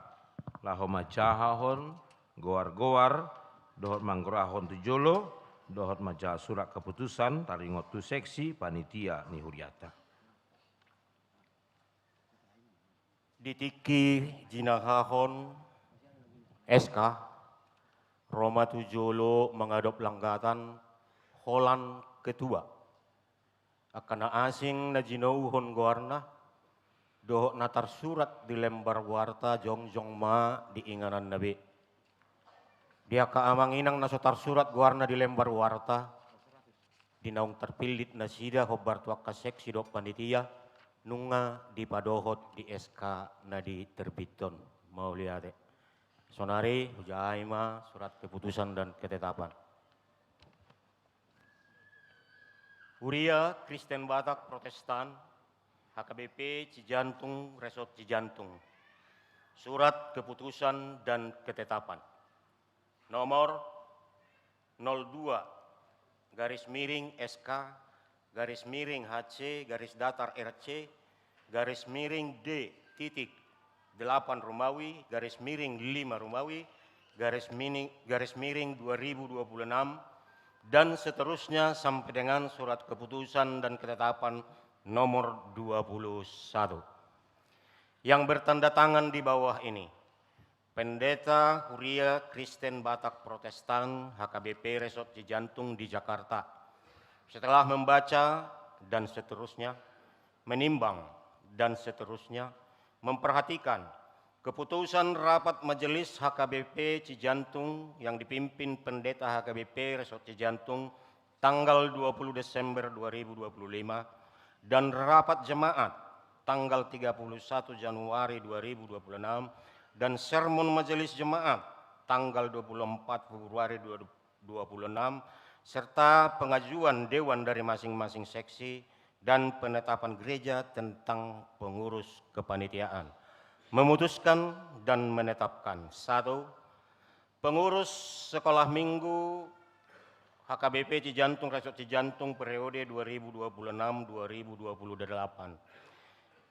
laho manjahahon goar-goar, dohot manggorahon tu jolo, dohot manjaha surat keputusan taringot tu seksi panitia ni huriata. Di tingki jinahahon S K, ro ma tu jolo mangadop langgatan holan ketua. Angka na asing na jinouhon goarna, dohot na tarsurat di lembar warta jongjong ma di ingananna be. Di angka amang inang na so tarsurat goarna di lembar warta, di naung tarpillit nasida hombar tu angka seksi dohot panitia, nunga dipadohot di S K na diterbithon. Mauliate. Sonari hujahai ma surat keputusan dan ketetapan. Huria Kristen Batak Protestan, H K B P Cijantung, Resort Cijantung. Surat keputusan dan ketetapan. Nomor nol dua garis miring S K garis miring H C garis datar R C garis miring D titik delapan Romawi, garis miring lima Romawi, garis miring, garis miring dua ribu dua puluh enam, dan seterusnya sampai dengan surat keputusan dan ketetapan nomor dua puluh satu. Yang bertanda tangan di bawah ini, Pendeta Huria Kristen Batak Protestan H K B P Resort Cijantung di Jakarta, setelah membaca dan seterusnya, menimbang dan seterusnya, memperhatikan keputusan rapat Majelis H K B P Cijantung yang dipimpin Pendeta H K B P Resort Cijantung tanggal dua puluh Desember dua ribu dua puluh lima, dan rapat jemaat tanggal tiga puluh satu Januari dua ribu dua puluh enam, dan sermon majelis jemaat tanggal dua puluh empat Februari dua ribu dua puluh enam, serta pengajuan dewan dari masing-masing seksi dan penetapan gereja tentang pengurus kepanitiaan. Memutuskan dan menetapkan: satu, pengurus sekolah minggu H K B P Cijantung, Resort Cijantung, periode dua ribu dua puluh enam dua ribu dua puluh delapan.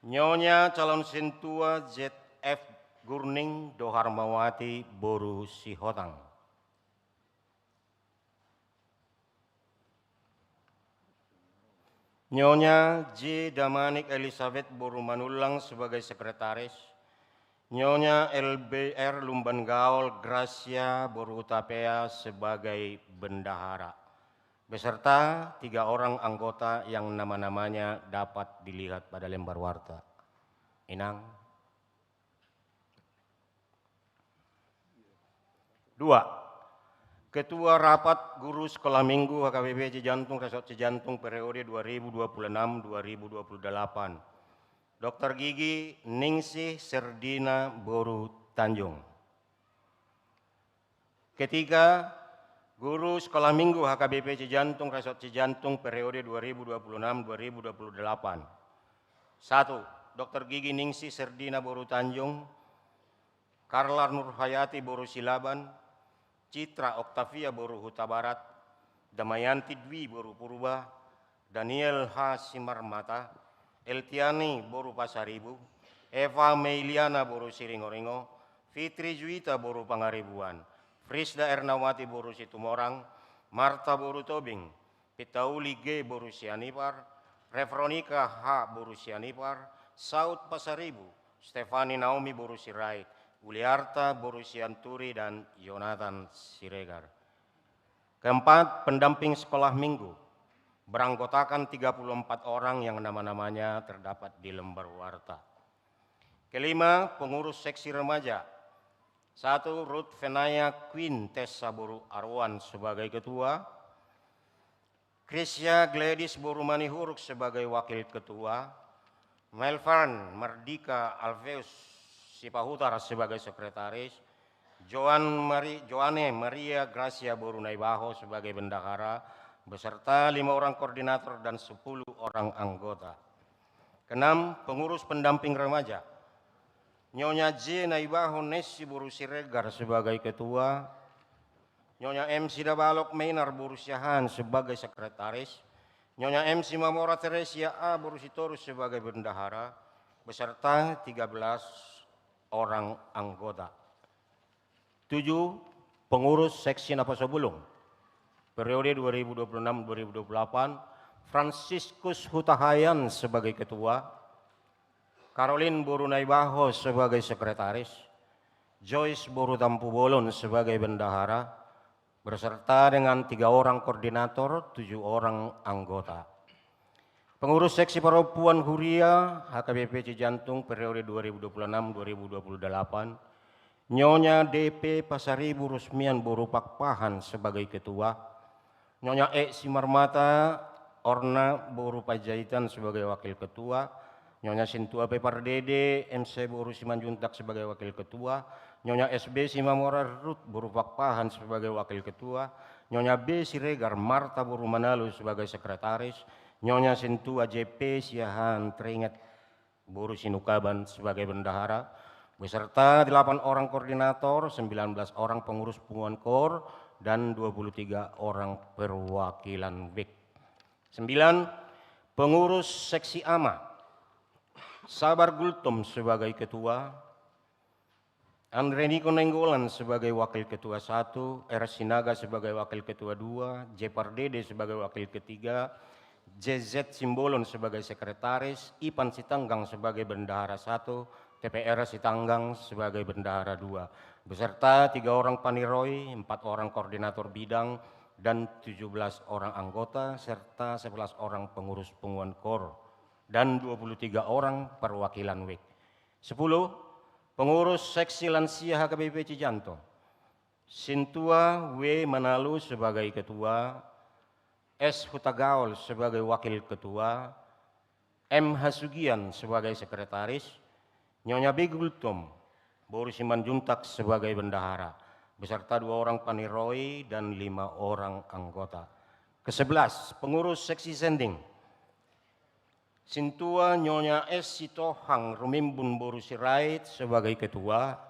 Nyonya calon sintua Z F Gurning Doharmawati boru Sihotang. Nyonya J Damanik Elizabeth boru Manullang sebagai sekretaris, Nyonya L B R Lumban Gaol Gracia boru Hutapea sebagai bendahara, beserta tiga orang anggota yang nama-namanya dapat dilihat pada lembar warta. Inang. Dua, Ketua Rapat Guru Sekolah Minggu H K B P Cijantung, Resort Cijantung, periode dua ribu dua puluh enam dua ribu dua puluh delapan, Doktor Gigi Ningsih Serdina boru Tanjung. Ketiga, Guru Sekolah Minggu H K B P Cijantung, Resort Cijantung, periode dua ribu dua puluh enam dua ribu dua puluh delapan. Satu, Doktor Gigi Ningsih Serdina boru Tanjung, Karla Nurhayati boru Silaban, Citra Oktavia boru Hutabarat, Damayanti Dwi boru Purba, Daniel H. Simarmata, Eltiani boru Pasaribu, Eva Meiliana boru Siringoringo, Fitri Juita boru Pangaribuan, Frisda Ernawati boru Situmorang, Marta boru Tobing, Pitauli G boru Sianipar, Refronika H boru Sianipar, Saud Pasaribu, Stefani Naomi boru Sirait, Uliarta boru Sianturi, dan Yonatan Siregar. Keempat, pendamping sekolah minggu. Beranggotakan tiga puluh empat orang yang nama-namanya terdapat di lembar warta. Kelima, pengurus seksi remaja. Satu, Ruth Fenaya Queen Tessa boru Aruan sebagai ketua. Krisya Gladys boru Manihuruk sebagai wakil ketua. Melvern Mardika Alfeus Sipahutar sebagai sekretaris. Joan Mari-, Joane Maria Gracia boru Naibaho sebagai bendahara, beserta lima orang koordinator dan sepuluh orang anggota. Keenam, pengurus pendamping remaja. Nyonya J Naibaho Nessi boru Siregar sebagai ketua. Nyonya M Sidabalok Meinar boru Siahaan sebagai sekretaris. Nyonya M Simamora Teresia A boru Sitorus sebagai bendahara, beserta tiga belas orang anggota. Tujuh, pengurus seksi Naposobulung. Periode dua ribu dua puluh enam dua ribu dua puluh delapan, Franciscus Hutahaean sebagai ketua, Caroline boru Naibaho sebagai sekretaris, Joyce boru Tampubolon sebagai bendahara, beserta dengan tiga orang koordinator, tujuh orang anggota. Pengurus seksi perempuan huria H K B P Cijantung periode dua ribu dua puluh enam dua ribu dua puluh delapan, Nyonya D P Pasaribu Rusmian boru Pakpahan sebagai ketua, Nyonya E Simarmata Orna boru Panjaitan sebagai wakil ketua, Nyonya Sintua P Pardede M C boru Simanjuntak sebagai wakil ketua, Nyonya S B Simamora Rut boru Pakpahan sebagai wakil ketua, Nyonya B Siregar Marta boru Manalu sebagai sekretaris, Nyonya Sintua J P Siahaan Teringat boru Sinukaban sebagai bendahara, beserta delapan orang koordinator, sembilan belas orang pengurus punguan kor, dan dua puluh tiga orang perwakilan wijk. Sembilan, pengurus seksi ama. Sabar Gultom sebagai ketua, Andre Niko Nainggolan sebagai wakil ketua satu, R Sinaga sebagai wakil ketua dua, J Pardede sebagai wakil ketiga, J Z Simbolon sebagai sekretaris, Ipan Sitanggang sebagai bendahara satu, T P R Sitanggang sebagai bendahara dua, beserta tiga orang paniroi, empat orang koordinator bidang, dan tujuh belas orang anggota, serta sebelas orang pengurus punguan kor, dan dua puluh tiga orang perwakilan wijk. Sepuluh, pengurus seksi lansia H K B P Cijantung. Sintua W Manalu sebagai ketua, S Hutagaol sebagai wakil ketua, M Hasugian sebagai sekretaris, Nyonya B Gultom boru Simanjuntak sebagai bendahara, beserta dua orang paniroi dan lima orang anggota. Kesebelas, pengurus seksi sending. Sintua Nyonya S Sitohang Rumimbun boru Sirait sebagai ketua,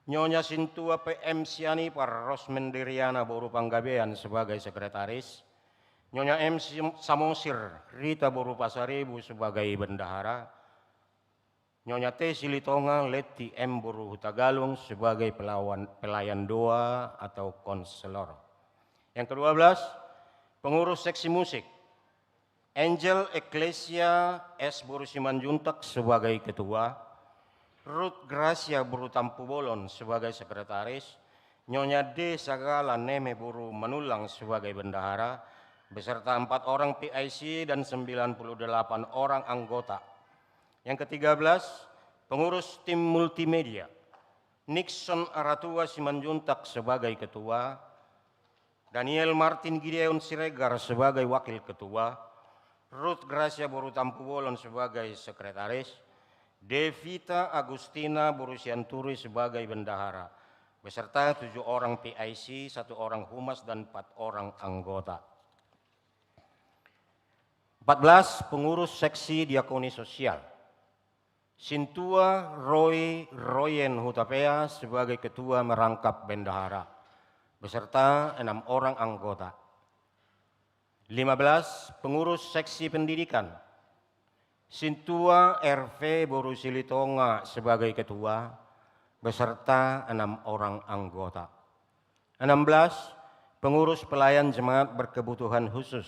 Nyonya Sintua P M Sianipar Rosmenderiana boru Panggabean sebagai sekretaris, Nyonya M Sim-, Samosir Rita boru Pasaribu sebagai bendahara, Nyonya T Silitonga Leti M boru Hutagalung sebagai pelawan, pelayan doa atau konselor. Yang kedua belas, pengurus seksi musik. Angel Eklesia S boru Simanjuntak sebagai ketua, Ruth Gracia boru Tampubolon sebagai sekretaris, Nyonya D Sagala Neme boru Manulang sebagai bendahara, beserta empat orang P I C dan sembilan puluh delapan orang anggota. Yang ketiga belas, pengurus tim multimedia. Nixon Aratua Simanjuntak sebagai ketua, Daniel Martin Gideon Siregar sebagai wakil ketua, Ruth Gracia boru Tampubolon sebagai sekretaris, Devita Agustina boru Sianturi sebagai bendahara, beserta tujuh orang P I C, satu orang humas, dan empat orang anggota. Empat belas, pengurus seksi diakoni sosial. Sintua Roy Royen Hutapea sebagai ketua merangkap bendahara, beserta enam orang anggota. Lima belas, pengurus seksi pendidikan. Sintua R V boru Silitonga sebagai ketua, beserta enam orang anggota. Enam belas, pengurus pelayan jemaat berkebutuhan khusus.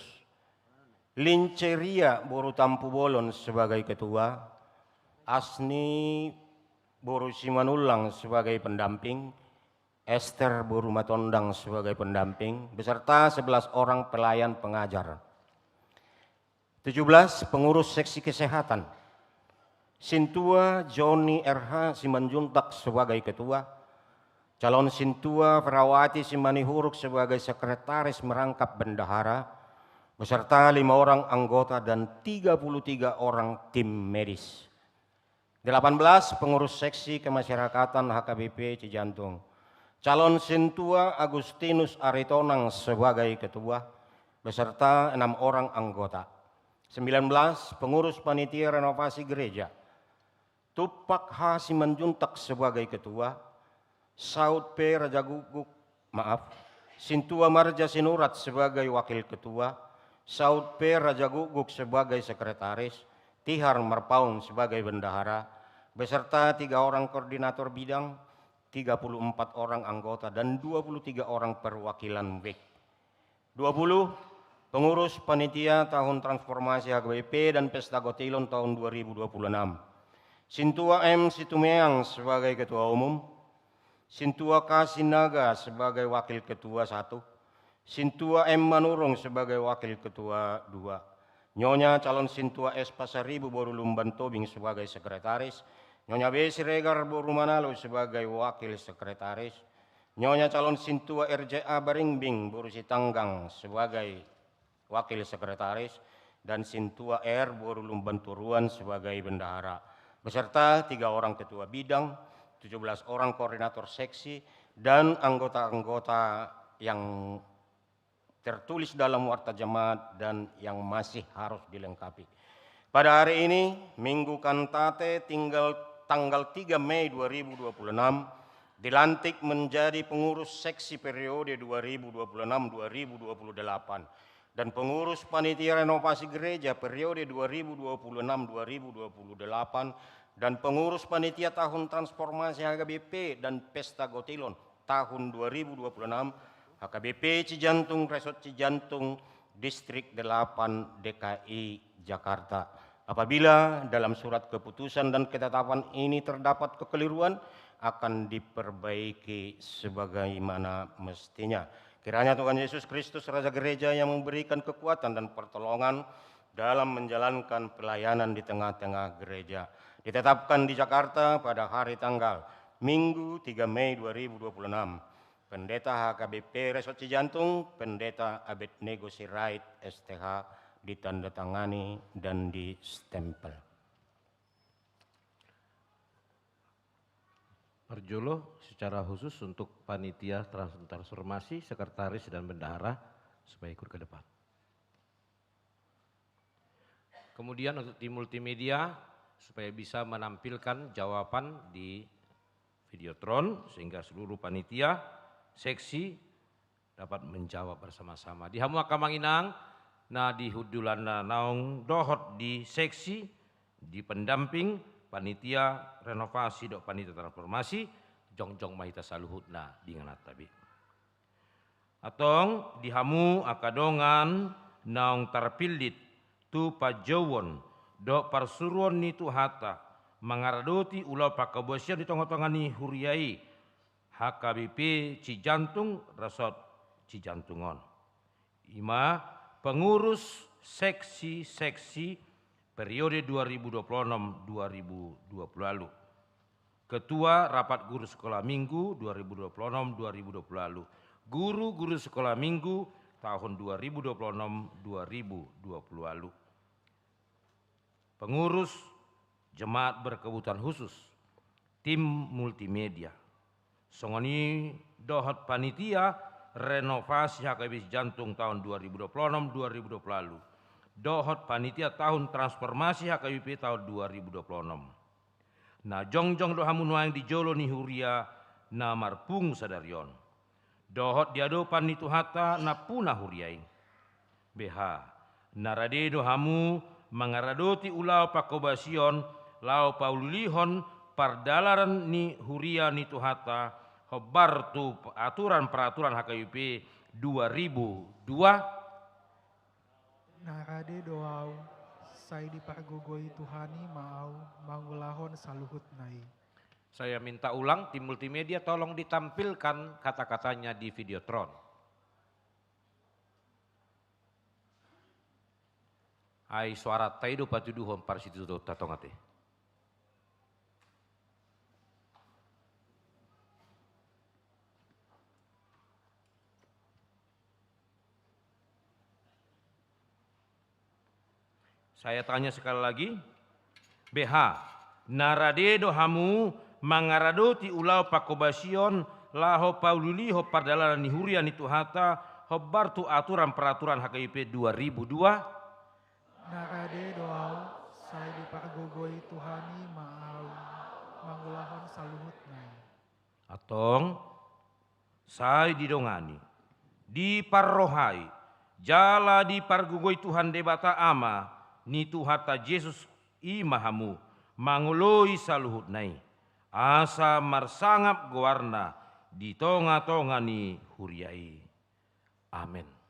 Lince Ria boru Tampubolon sebagai ketua, Asni boru Simanullang sebagai pendamping, Ester boru Matondang sebagai pendamping, beserta sebelas orang pelayan pengajar. Tujuh belas, pengurus seksi kesehatan. Sintua Joni R H Simanjuntak sebagai ketua, calon sintua Ferawati Simanihuruk sebagai sekretaris merangkap bendahara, beserta lima orang anggota dan tiga puluh tiga orang tim medis. Delapan belas, pengurus seksi kemasyarakatan H K B P Cijantung. Calon sintua Agustinus Aritonang sebagai ketua, beserta enam orang anggota. Sembilan belas, pengurus panitia renovasi gereja. Tumpak H Simanjuntak sebagai ketua, Saud P Rajagukguk, maaf, Sintua Marja Sinurat sebagai wakil ketua, Saud P Rajagukguk sebagai sekretaris, Tihar Marpaung sebagai bendahara, beserta tiga orang koordinator bidang, tiga puluh empat orang anggota, dan dua puluh tiga orang perwakilan W I K. Dua puluh, pengurus panitia tahun transformasi H K B P dan Pesta Gotilon tahun dua ribu dua puluh enam. Sintua M Situmeang sebagai ketua umum, Sintua K Sinaga sebagai wakil ketua satu, Sintua M Manurung sebagai wakil ketua dua, Nyonya calon Sintua S Pasaribu boru Lumban Tobing sebagai sekretaris, Nyonya B Siregar boru Manalu sebagai wakil sekretaris, Nyonya calon Sintua R J A Baringbing boru Sitanggang sebagai wakil sekretaris, dan Sintua R boru Lumban Toruan sebagai bendahara, beserta tiga orang ketua bidang, tujuh belas orang koordinator seksi, dan anggota-anggota yang tertulis dalam warta jemaat dan yang masih harus dilengkapi. Pada hari ini, Minggu Kantate, tinggal tanggal tiga Mei dua ribu dua puluh enam, dilantik menjadi pengurus seksi periode dua ribu dua puluh enam dua ribu dua puluh delapan, dan pengurus panitia renovasi gereja periode dua ribu dua puluh enam dua ribu dua puluh delapan, dan pengurus panitia tahun transformasi H K B P dan Pesta Gotilon tahun dua ribu dua puluh enam, H K B P Cijantung, Resort Cijantung, Distrik delapan, D K I Jakarta. Apabila dalam surat keputusan dan ketetapan ini terdapat kekeliruan, akan diperbaiki sebagaimana mestinya. Kiranya Tuhan Yesus Kristus, Raja Gereja yang memberikan kekuatan dan pertolongan dalam menjalankan pelayanan di tengah-tengah gereja, ditetapkan di Jakarta pada hari tanggal Minggu tiga Mei dua ribu dua puluh enam, Pendeta H K B P Resort Cijantung, Pendeta Abednego Sirait, S T H, ditandatangani dan distempel. Parjolo, secara khusus untuk panitia trans-, transformasi, sekretaris, dan bendahara, supaya ikut ke depan. Kemudian untuk tim multimedia, supaya bisa menampilkan jawaban di Videotron, sehingga seluruh panitia seksi dapat menjawab bersama-sama. Di hamu angka amang inang, na di hundulanna naung dohot di seksi, di pendamping, panitia renovasi dohot panitia transformasi, jongjong ma hita saluhutna di ingananta be. Antong di hamu angka dongan naung tarpillit tu panjouon dohot parsuruon ni Tuhanta, mangaradoti ulaon pangkobasion di tonga-tonga ni huria i, H K B P Cijantung, Resort Cijantung on. I ma pengurus seksi-seksi periode dua ribu dua puluh enam dua ribu dua puluh lalu. Ketua Rapat Guru Sekolah Minggu dua ribu dua puluh enam dua ribu dua puluh lalu. Guru-guru Sekolah Minggu tahun dua ribu dua puluh enam dua ribu dua puluh lalu. Pengurus jemaat berkebutuhan khusus, tim multimedia. Songon i dohot panitia renovasi H K B P Cijantung tahun dua ribu dua puluh enam dua ribu dua puluh lalu. Dohot panitia tahun transformasi H K B P tahun dua ribu dua puluh enam. Na jongjong do hamu nuaeng di jolo ni huria na marpungu sadari on. Dohot di adopan ni Tuhanta nampuna huria i. B H. Na rade do hamu mangaradoti ulaon panghobasion laho paulihon pardalanan ni huria ni Tuhanta, hombar tu aturan-peraturan H K B P dua ribu dua. Na rade do ahu, sai dipargogoi Tuhan i ma ahu mangulahon saluhutna i. Saya minta ulang, tim multimedia tolong ditampilkan kata-katanya di Videotron. Ai soaranta i do patuduhon parsitutuonta, tongon ate. Saya tanya sekali lagi, B H, na rade do hamu mangaradoti ulaon panghobasion laho paulihon pardalanan ni huria ni Tuhanta, hombar tu aturan-peraturan H K B P dua ribu dua? Na rade do ahu, sai dipargogoi Tuhan i ma ahu mangulahon saluhutna i. Antong, sai didongani, diparrohai, jala dipargogoi Tuhan Debata Ama ni Tuhanta Jesus i ma hamu, mangoloi saluhutna i, asa marsangap goarna di tonga-tonga ni huria i. Amen.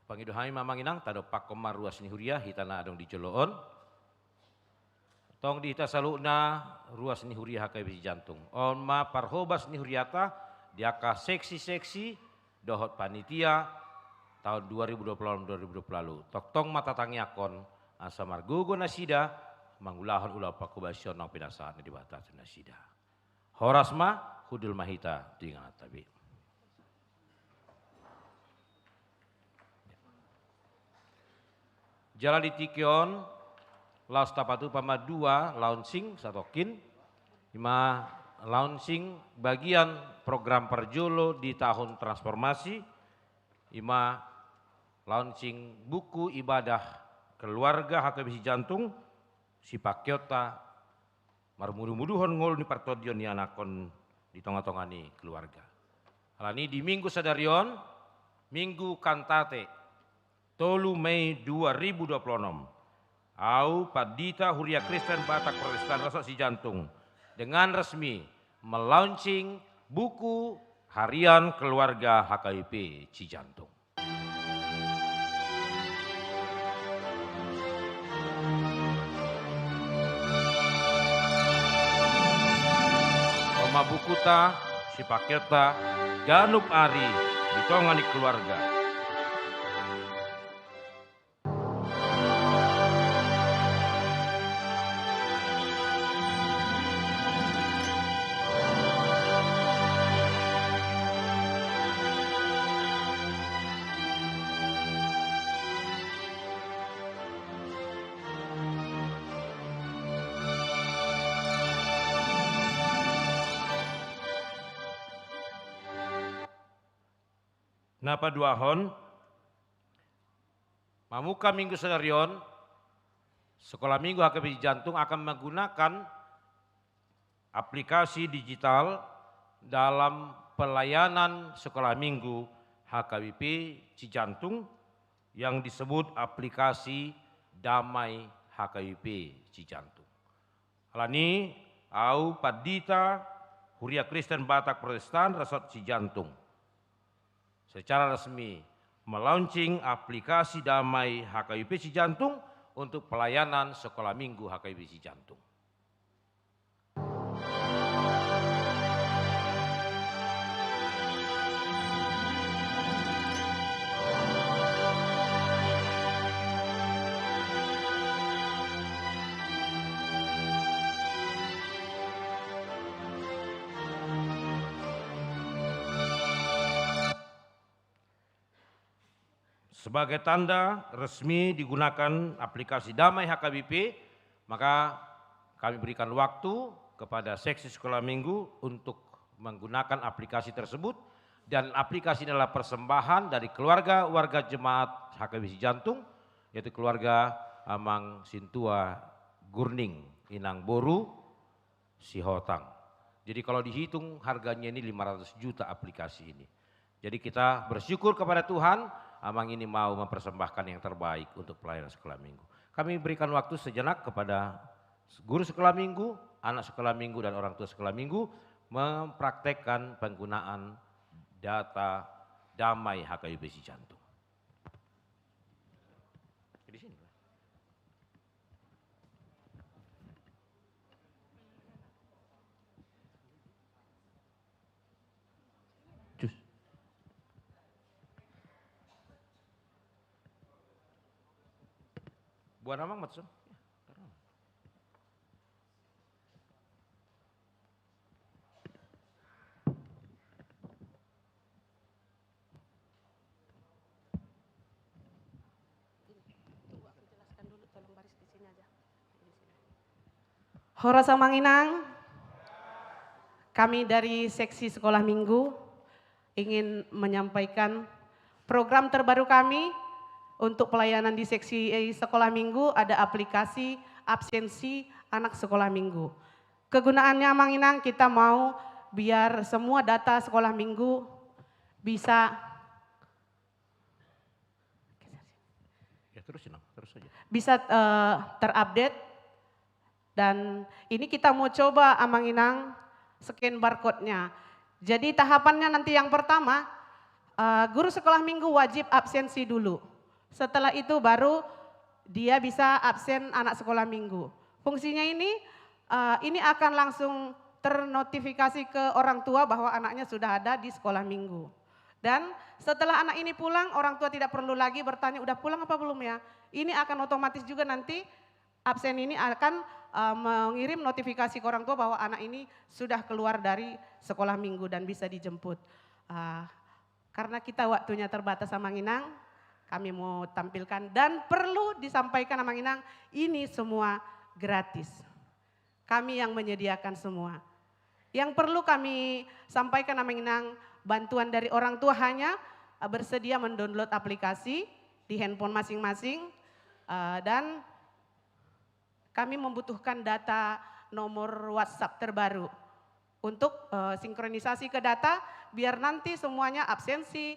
Pangido hami ma amang inang, tadompakkon ma ruas ni huria hita na adong di jolo on. Tong di hita saluhutna ruas ni huria H K B P Sijantung. On ma parhobas ni huriata di angka seksi-seksi dohot panitia taon dua ribu dua puluh onom dua ribu dua puluh ualu. Tongtong ma tatangiangkon asa margogo nasida mangulahon ulaon panghobasion naung pinasahat ni Debata tu nasida. Horas ma, hundul ma hita tu ingananta be. Jala di tingki on, laos tapatupa ma dua launching satongkin, ima launching bagian program parjolo di tahun transformasi, ima launching buku ibadah keluarga H K B P Sijantung, sipangkeonta marmudu-muduhon ngolu ni partondion ni anakkon di tonga-tonga ni keluarga. Alani di minggu sadari on, Minggu Kantate, tolu Mei dua ribu dua puluh onom, ahu Pandita Huria Kristen Batak Protestan Resort Sijantung dengan resmi melaunching buku harian keluarga H K B P Sijantung. On ma bukuta, sipangkeonta ganup ari di tonga ni keluarga. Na paduahon, mamungka minggu sadari on, Sekolah Minggu H K B P Cijantung akan menggunakan aplikasi digital dalam pelayanan Sekolah Minggu H K B P Cijantung yang disebut aplikasi Damai H K B P Cijantung. Alani, au Pandita Huria Kristen Batak Protestan Resort Cijantung secara resmi melaunching aplikasi Damai H K B P Cijantung untuk pelayanan Sekolah Minggu H K B P Cijantung. Sebagai tanda resmi digunakan aplikasi Damai H K B P, maka kami berikan waktu kepada seksi sekolah minggu untuk menggunakan aplikasi tersebut, dan aplikasi ini adalah persembahan dari keluarga warga jemaat H K B P Cijantung, yaitu keluarga Amang Sintua Gurning, Inang Boru Sihotang. Jadi kalau dihitung harganya ini lima ratus juta aplikasi ini. Jadi kita bersyukur kepada Tuhan, Amang ini mau mempersembahkan yang terbaik untuk pelayanan sekolah minggu. Kami berikan waktu sejenak kepada guru sekolah minggu, anak sekolah minggu, dan orang tua sekolah minggu mempraktekkan penggunaan data Damai H K B P Cijantung. Di sini, Pak. Cus. Buat Amang, Mat, son. Ya, taruh. Horas, Amang Inang. Kami dari Seksi Sekolah Minggu ingin menyampaikan program terbaru kami untuk pelayanan di Seksi Sekolah Minggu, ada aplikasi absensi anak sekolah minggu. Kegunaannya, Amang Inang, kita mau biar semua data sekolah minggu bisa, ya, terus, Inang, terus saja, bisa, eh, terupdate. Dan ini kita mau coba, Amang Inang, scan barcode-nya. Jadi tahapannya nanti yang pertama, eh, guru sekolah minggu wajib absensi dulu. Setelah itu baru dia bisa absen anak sekolah minggu. Fungsinya ini, eh, ini akan langsung ternotifikasi ke orang tua bahwa anaknya sudah ada di sekolah minggu. Dan setelah anak ini pulang, orang tua tidak perlu lagi bertanya, "Udah pulang apa belum ya?" Ini akan otomatis juga nanti absen ini akan, eh, mengirim notifikasi ke orang tua bahwa anak ini sudah keluar dari sekolah minggu dan bisa dijemput. Eh, karena kita waktunya terbatas, Amang Inang, kami mau tampilkan dan perlu disampaikan, Amang Inang, ini semua gratis. Kami yang menyediakan semua. Yang perlu kami sampaikan, Amang Inang, bantuan dari orang tua hanya, eh, bersedia mendownload aplikasi di handphone masing-masing, eh, dan kami membutuhkan data nomor WhatsApp terbaru untuk, eh, sinkronisasi ke data, biar nanti semuanya absensi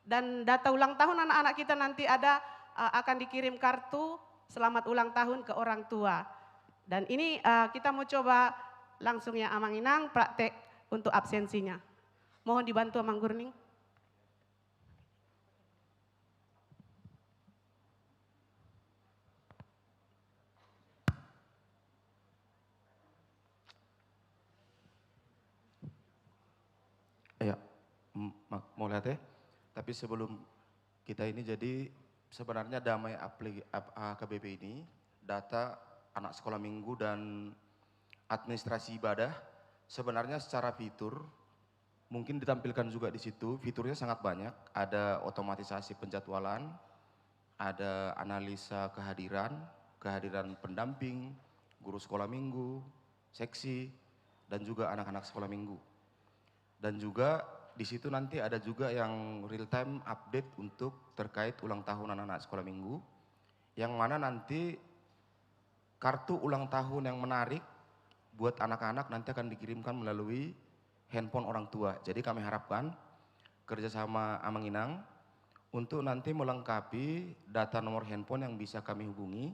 dan data ulang tahun anak-anak kita nanti ada, eh, akan dikirim kartu selamat ulang tahun ke orang tua. Dan ini, eh, kita mau coba langsung ya, Amang Inang, praktek untuk absensinya. Mohon dibantu, Amang Gurning. Ya, m-, ma-, mauliate. Tapi sebelum kita ini, jadi sebenarnya Damai apli-, ap-, H K B P ini, data anak sekolah minggu dan administrasi ibadah, sebenarnya secara fitur, mungkin ditampilkan juga di situ, fiturnya sangat banyak. Ada otomatisasi penjadwalan, ada analisa kehadiran, kehadiran pendamping, guru sekolah minggu, seksi, dan juga anak-anak sekolah minggu. Dan juga Di situ nanti ada juga yang real time update untuk terkait ulang tahun anak-anak sekolah minggu, yang mana nanti kartu ulang tahun yang menarik buat anak-anak nanti akan dikirimkan melalui handphone orang tua. Jadi kami harapkan kerjasama Amang Inang untuk nanti melengkapi data nomor handphone yang bisa kami hubungi,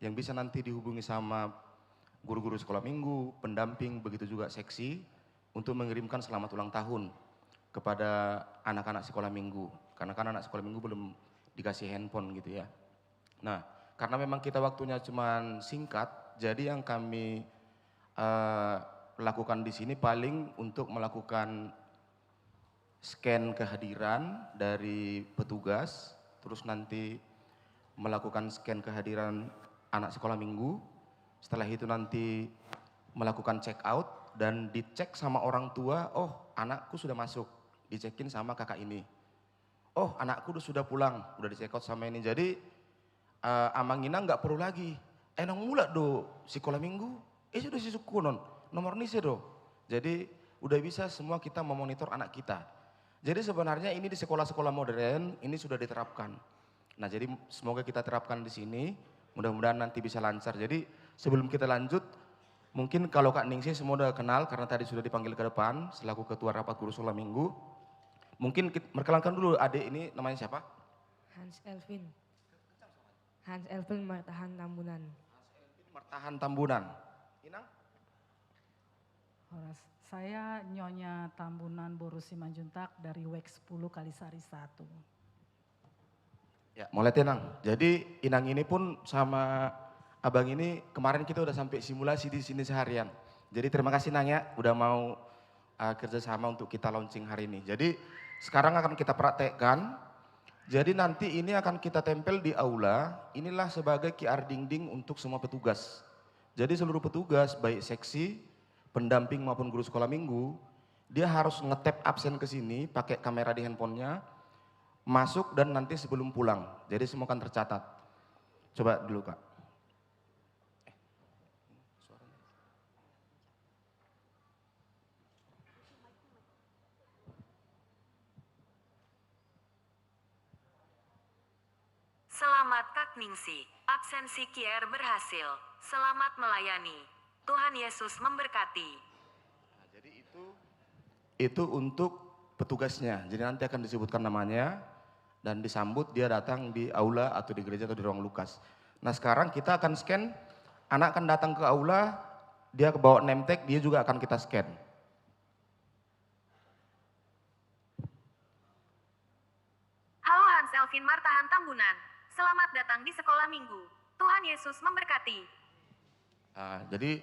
yang bisa nanti dihubungi sama guru-guru sekolah minggu, pendamping, begitu juga seksi, untuk mengirimkan selamat ulang tahun kepada anak-anak sekolah minggu. Karena kan anak sekolah minggu belum dikasih handphone gitu ya. Nah, karena memang kita waktunya cuma singkat, jadi yang kami, eh, lakukan di sini paling untuk melakukan scan kehadiran dari petugas, terus nanti melakukan scan kehadiran anak sekolah minggu. Setelah itu nanti melakukan check out dan dicek sama orang tua, "Oh, anakku sudah masuk." Dicekin sama kakak ini. "Oh, anakku udah, sudah pulang, udah di-check out sama ini." Jadi, eh, Amang Inang nggak perlu lagi, "Eh, naung mulak do sikola minggu? Eh, sudah sisungkunon, nomor ni ise do?" Jadi, udah bisa semua kita memonitor anak kita. Jadi, sebenarnya ini di sekolah-sekolah modern, ini sudah diterapkan. Nah, jadi semoga kita terapkan di sini, mudah-mudahan nanti bisa lancar. Jadi, sebelum kita lanjut, mungkin kalau Kak Ningsih semua udah kenal, karena tadi sudah dipanggil ke depan, selaku Ketua Rapat Guru Sekolah Minggu. Mungkin kit-, perkenalkan dulu adik ini namanya siapa? Hans Elvin. Hans Elvin Martahan Tambunan. Hans Elvin Martahan Tambunan. Inang? Horas. Saya Nyonya Tambunan Boru Simanjuntak dari Wek sepuluh Kalisari satu. Ya, mulai tenang. Jadi, Inang ini pun sama Abang ini kemarin kita udah sampai simulasi di sini seharian. Jadi, terima kasih, Nang, ya, udah mau, uh, kerjasama untuk kita launching hari ini. Jadi, sekarang akan kita praktekkan. Jadi, nanti ini akan kita tempel di aula. Inilah sebagai Q R dinding untuk semua petugas. Jadi, seluruh petugas, baik seksi, pendamping maupun guru sekolah minggu, dia harus ngetap absen ke sini pakai kamera di handphonenya, masuk dan nanti sebelum pulang. Jadi, semua akan tercatat. Coba dulu, Kak. Selamat, Kak Ningsih. Absensi Q R berhasil. Selamat melayani. Tuhan Yesus memberkati. Nah, jadi itu, itu untuk petugasnya. Jadi, nanti akan disebutkan namanya dan disambut dia datang di aula atau di gereja atau di ruang Lukas. Nah, sekarang kita akan scan, anak akan datang ke aula, dia bawa name tag, dia juga akan kita scan. Halo, Hans Elvin Martahan Tambunan. Selamat datang di sekolah minggu. Tuhan Yesus memberkati. Ah, jadi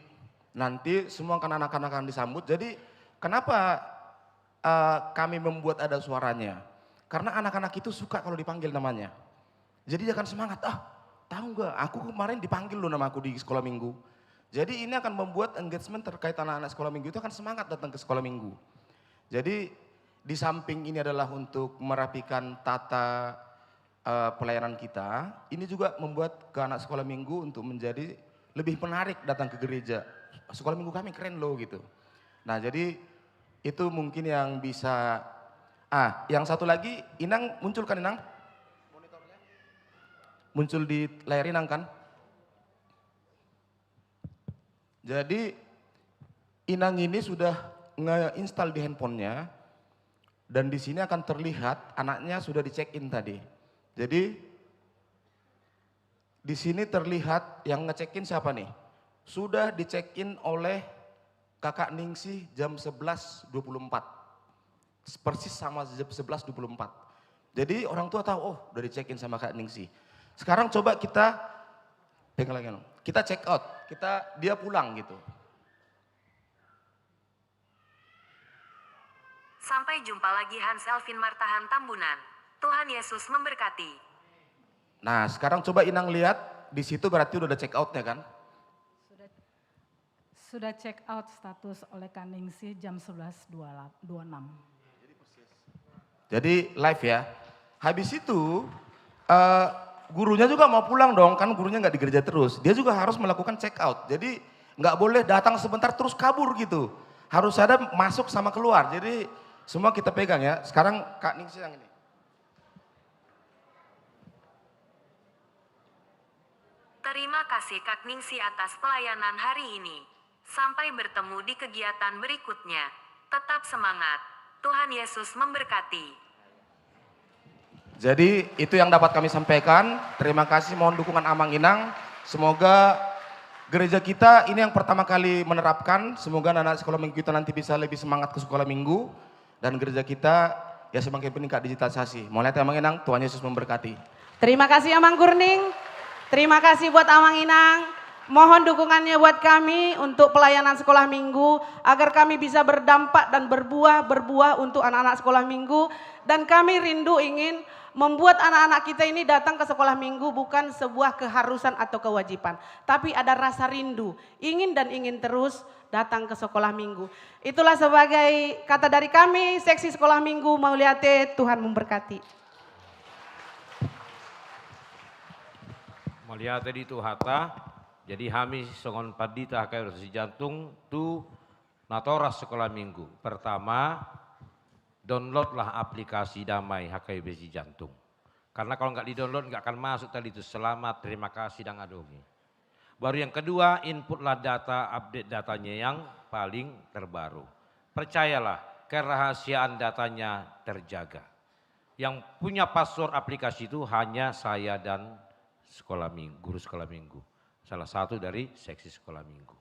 nanti semua akan, anak-anak akan disambut. Jadi, kenapa, eh, kami membuat ada suaranya? Karena anak-anak itu suka kalau dipanggil namanya. Jadi, dia akan semangat, "Ah, tahu nggak, aku kemarin dipanggil loh nama aku di sekolah minggu." Jadi, ini akan membuat engagement terkait anak-anak sekolah minggu itu akan semangat datang ke sekolah minggu. Jadi, di samping ini adalah untuk merapikan tata, eh, pelayanan kita, ini juga membuat ke anak sekolah minggu untuk menjadi lebih menarik datang ke gereja. "Sekolah minggu kami keren loh," gitu. Nah, jadi itu mungkin yang bisa, ah, yang satu lagi, Inang muncul kan, Inang? Muncul di layar Inang kan? Jadi, Inang ini sudah nge-install di handphonenya, dan di sini akan terlihat anaknya sudah di-check-in tadi. Jadi, di sini terlihat yang nge-check-in siapa nih? Sudah di-check-in oleh Kakak Ningsih jam sebelas dua puluh empat. Persis sama jam sebelas dua puluh empat. Jadi, orang tua tahu, "Oh, udah di-check-in sama Kak Ningsih." Sekarang coba kita, pegang lagi, anu. Kita check out, kita, dia pulang gitu. Sampai jumpa lagi, Hans Elvin Martahan Tambunan. Tuhan Yesus memberkati. Nah, sekarang coba Inang lihat, di situ berarti udah ada check out-nya kan? Sudah. Sudah check out status oleh Kak Ningsih jam sebelas dua enam. Jadi live ya. Habis itu, eh, gurunya juga mau pulang dong, kan gurunya nggak di gereja terus. Dia juga harus melakukan check out. Jadi nggak boleh datang sebentar terus kabur gitu. Harus ada masuk sama keluar. Jadi Semua kita pegang ya. Sekarang Kak Ningsi yang ini. Terima kasih Kak Ningsi atas pelayanan hari ini. Sampai bertemu di kegiatan berikutnya. Tetap semangat. Tuhan Yesus memberkati. Jadi, itu yang dapat kami sampaikan. Terima kasih, mohon dukungan Amang Inang. Semoga gereja kita ini yang pertama kali menerapkan. Semoga anak-anak sekolah minggu kita nanti bisa lebih semangat ke sekolah minggu. Dan gereja kita ya semakin meningkat digitalisasi. Mauliate Amang Inang, Tuhan Yesus memberkati. Terima kasih Amang Gurning. Terima kasih buat Amang Inang. Mohon dukungannya buat kami untuk pelayanan sekolah minggu, agar kami bisa berdampak dan berbuah, berbuah untuk anak-anak sekolah minggu. Dan kami rindu ingin membuat anak-anak kita ini datang ke sekolah minggu bukan sebuah keharusan atau kewajiban, tapi ada rasa rindu, ingin dan ingin terus datang ke sekolah minggu. Itulah sebagai kata dari kami, seksi sekolah minggu. Mauliate, Tuhan memberkati. Mauliate di Tuhanta. Jadi hami songon pandita H K B Sijantung tu natoras sekolah minggu. Pertama, downloadlah aplikasi Damai H K B Sijantung. Karena kalau nggak di-download, nggak akan masuk tadi itu selamat, terima kasih, dan adongi. Baru yang kedua, inputlah data, update datanya yang paling terbaru. Percayalah, kerahasiaan datanya terjaga. Yang punya password aplikasi itu hanya saya dan sekolah minggu, guru sekolah minggu. Salah satu dari seksi sekolah minggu.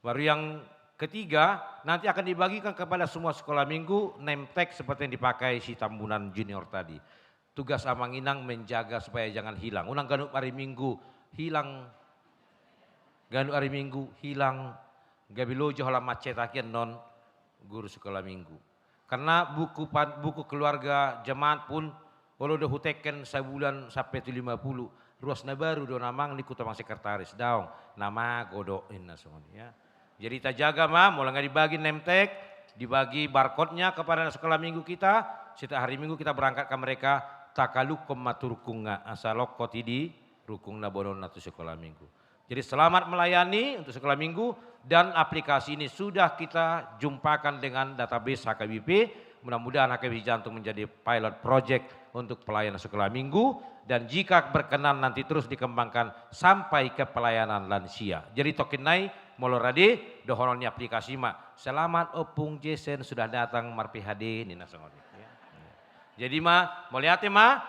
Baru yang ketiga, nanti akan dibagikan kepada semua sekolah minggu name tag seperti yang dipakai si Tambunan Junior tadi. Tugas Amang Inang menjaga supaya jangan hilang. Unang ganup ari Minggu hilang. Ganup ari Minggu hilang. Gabe loja holan mancetakian non guru sekolah minggu. Karena buku pan-, buku keluarga jemaat pun, olo do huteken sabulan sampe tu lima pulu. Ruas na baru do na mang, ningku tu amang sekretaris. Daong, na mago do, inna songon i, ya. Jadi tajaga ma, molo nga dibagi name tag, dibagi barcode-nya kepada anak sekolah minggu kita, setiap hari Minggu kita berangkatkan mereka, takalungkon ma tu rungkungna, asa longkot i di rungkungna boanonna tu sekolah minggu. Jadi selamat melayani untuk sekolah minggu, dan aplikasi ini sudah kita jumpakan dengan database H K B P. Mudah-mudahan H K B P Sijantung menjadi pilot project untuk pelayanan sekolah minggu, dan jika berkenan nanti terus dikembangkan sampai ke pelayanan lansia. Jadi tokkin nai molo rade dohonon ni aplikasi ma, "Selamat Ompung Jason sudah datang mar-P H D," ninna songon i, ya. Jadi ma, mauliate ma,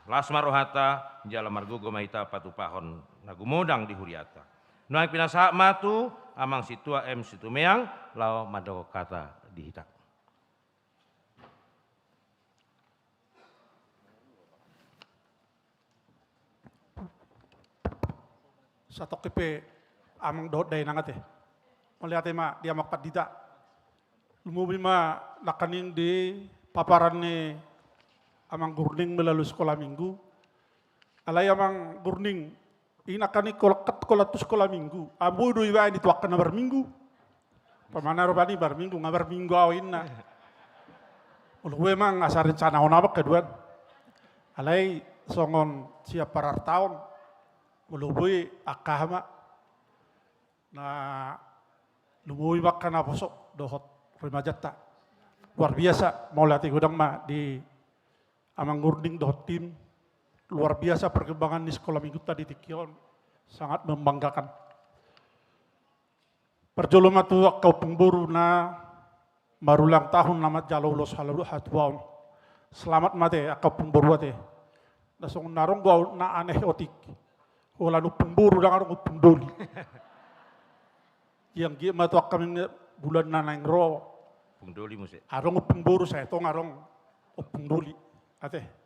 las ma rohanta, jala margogo ma hita patupahon na gumodang di hurianta. Nuaeng pinasahat ma tu Amang Sintua M Situmeang, laho mandok hata di hita. Satongkin pe amang dohot dainang ate. Mauliate ma di amang pandita. Lumobi ma nangkaning di paparan ni amang Gurning melalui sekolah minggu. Alai amang Gurning, i nangkaning kolak, kolak tu sekolah minggu. Abu do ibaen i tu angka na marminggu. Pamana rupani marminggu, nga marminggu au inna. Molo boi mang asa rencana on abang keduan. Alai songon siap parartaon. Molo boi angka hama. Na lumobi ma angka naposo dohot remajanta. Luar biasa, mauliate godang ma di Amang Gurning dohot tim. Luar biasa perkembangan ni sekolah mingguta di tingki on. Sangat membanggakan. Parjolo ma tu angka ompung boru na marulang tahun na manjalo ulos hatuaon. Selamat ma ate angka ompung boru ate. Na songon na adong do au na aneh otik. Holan ompung boru ndang adong ompung doli. Ianggiat ma tu angka bulan na naeng ro. Ompung doli muse. Adong ompung boru sai tong adong ompung doli. Ate.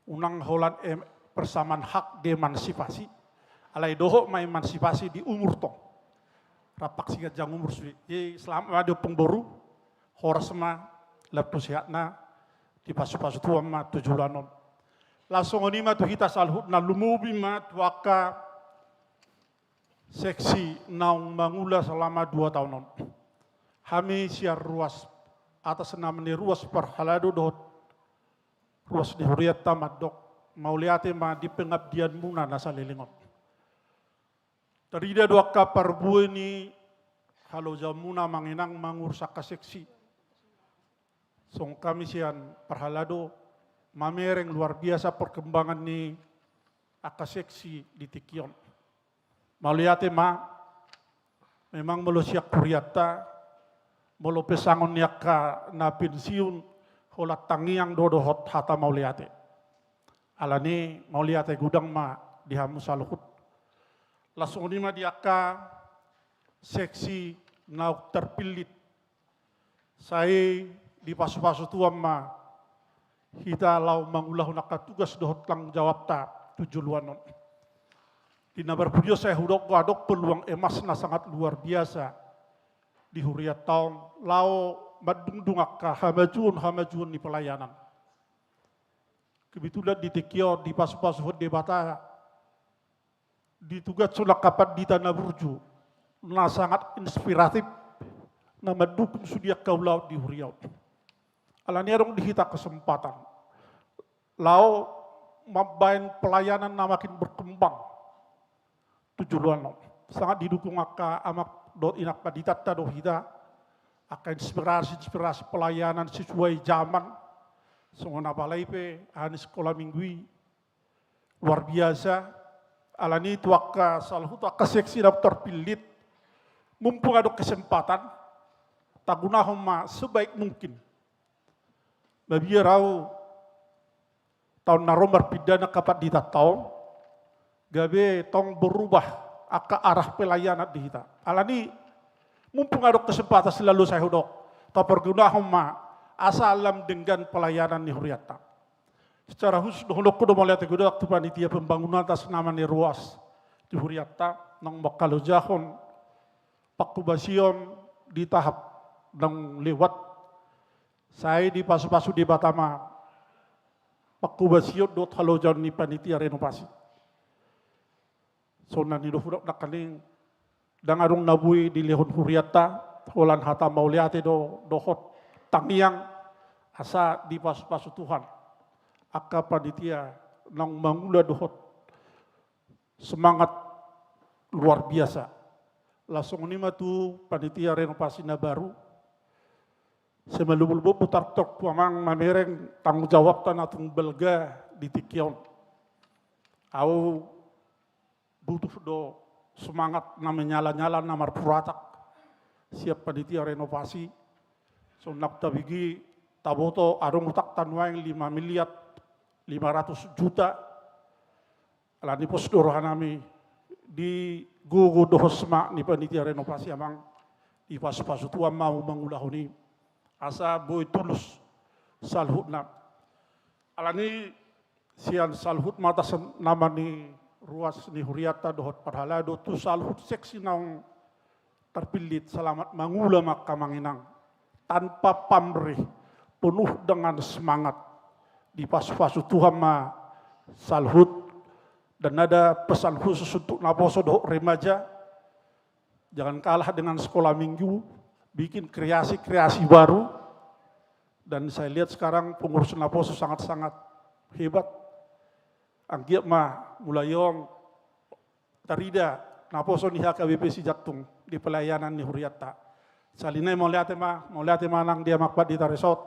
Unang holan em-, persamaan hak di emansipasi. Alai dohot ma emansipasi di umur tong. Rampak siganjang umur sude. Jadi selamat ma di ompung boru. Horas ma lam tu sehatna. Dipasupasu Tuhan ma tu joloan on. Laos songon i ma tu hita saluhutna, lumobi ma tu angka seksi naung mangula selama dua taon on. Hami sian ruas, atas nama ni ruas parhalado dohot ruas ni hurianta mandok, mauliate ma di pengabdianmuna na saleleng on. Tarida do angka parbue ni halojaonmuna amang inang mangurus angka seksi. Songon hami sian parhalado, mamereng luar biasa perkembangan ni angka seksi di tingki on. Mauliate ma, memang molo sian hurianta, molo pe songon ni angka na pensiun, holan tangiang do dohot hata mauliate. Alani mauliate godang ma di hamu saluhut. Laos songon i ma di angka seksi naung tarpillit. Sai dipasupasu Tuhan ma hita laho mangulahon angka tugas dohot tanggung jawabta tu joloan on. Di na marpudi on sai hudok do adong peluang emas na sangat luar biasa di hurianta on laho mandungdung angka hamajuon-hamajuon ni pelayanan. Kebetulan di tingki on dipasupasuhon Debata, ditugashon angka pandita na burju, na sangat inspiratif, na mandukung sude angka ulaon di huria on. Alani adong di hita kesempatan laho mambahen pelayanan na makin berkembang tu joloan on. Sangat didukung angka amak dohot inang panditanta do hita, angka inspirasi-inspirasi pelayanan sesuai zaman, songon apalagi pe aha ni sekolah minggu i, luar biasa. Alani tu angka saluhut angka seksi na tarpillit, mumpung adong kesempatan, tagunahon ma sebaik mungkin. Mabiar ahu taon na ro marpinda angka panditanta on, gabe tong berubah angka arah pelayanan di hita. Alani mumpung adong kesempatan selalu sai hudok, tapargunahon ma asa lam denggan pelayanan ni hurianta. Secara khusus dohononku do mauliate godang tu panitia pembangunan atas nama ni ruas di hurianta naung mangkalojahon pangkobasion di tahap naung lewat. Sai dipasupasu Debata ma pangkobasion dohot halojaon ni panitia renovasi. Songon na nidok hudok nangkaning, ndang adong na boi dilehon hurianta, holan hata mauliate do dohot tangiang, asa dipasupasu Tuhan angka panitia naung mangula dohot semangat luar biasa. Laos songon i ma tu panitia renovasi na baru, sai maluplup-luplup tartorang tu amang mamereng tanggung jawabta na tung balga di tingki on. Ahu butuh do semangat na menyala-nyala na marpuratak sian panitia renovasi. Songon na tabege, taboto adong utangta nuaeng lima miliar lima ratus juta. Alani pos do rohanami di gogo dohot semangat ni panitia renovasi amang, dipasupasu Tuhan ma hamu mangulahon i asa boi tulus saluhutna. Alani sian saluhut ma atas nama ni ruas ni hurianta dohot parhalado tu saluhut seksi naung tarpillit, selamat mangula ma angka amang inang. Tanpa pamrih, penuh dengan semangat. Dipasupasu Tuhan ma saluhut. Dan ada pesan khusus untuk naposo dohot remaja. Jangan kalah dengan sekolah minggu, bikin kreasi-kreasi baru. Dan saya lihat sekarang pengurus naposo sangat-sangat hebat. Anggiat ma mulai on tarida naposo ni H K B P Sijantung di pelayanan ni hurianta. Sahali nai mauliate ma, mauliate ma nang di amang pandita resort,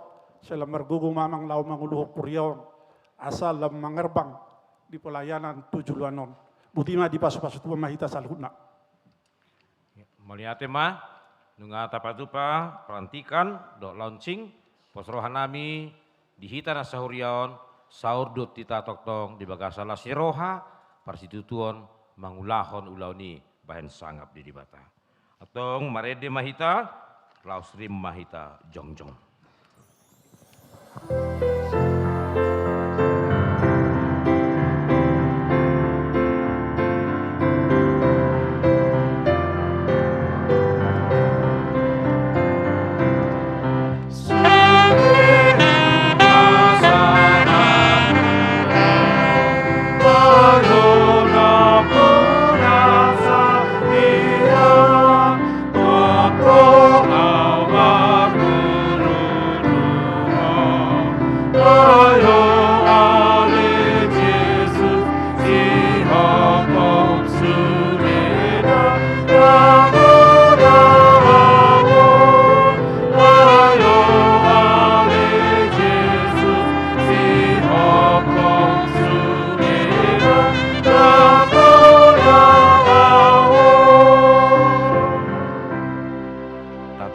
sai lam margogo ma amang laho manguluhon huria on, asa lam mangerbang di pelayanan tu joloan on. Boti ma, dipasupasu Tuhan ma hita saluhutna. Mauliate ma, nunga tapatupa pelantikan dohot launching, pos rohanami di hita na sahuria on, saur do hita tongtong di bagasan las ni roha, parsitutuon mangulahon ulaon i bahen sangap di Debata. Antong marende ma hita, laos rim ma hita jongjong.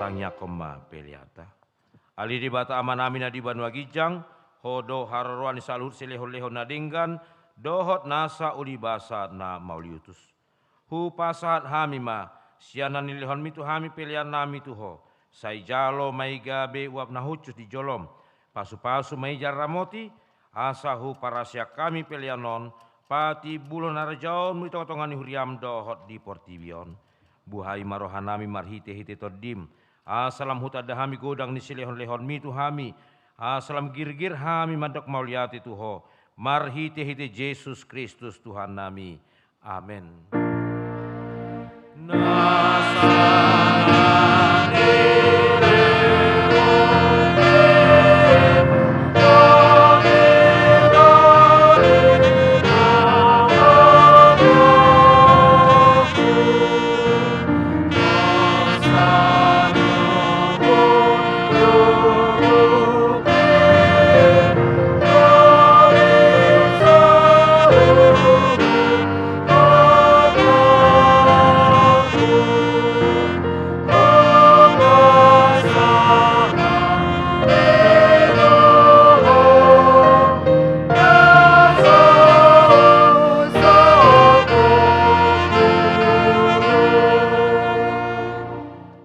Tangiangkon ma peleanta. Ale Debata Amanami na di banua ginjang, Ho do haroroan ni saluhut silehonlehon na denggan dohot nasa uli basa na mauliutus. Hupasahat hami ma sian na nilehonmi tu hami peleannami tu Ho. Sai jalo ma i gabe uap na hushus di jolom. Pasupasu ma i jala ramoti, asa huparaseak hami pelean on patimbulhon harajaonmu di tongatonga ni huriam dohot di portibi on. Buhai ma rohanami marhitehite Tondim, asa lam hutanda hami godang ni silehonlehonmi tu hami, asa lam girgir hami mandok mauliate tu Ho, marhitehite Jesus Kristus Tuhannami. Amen.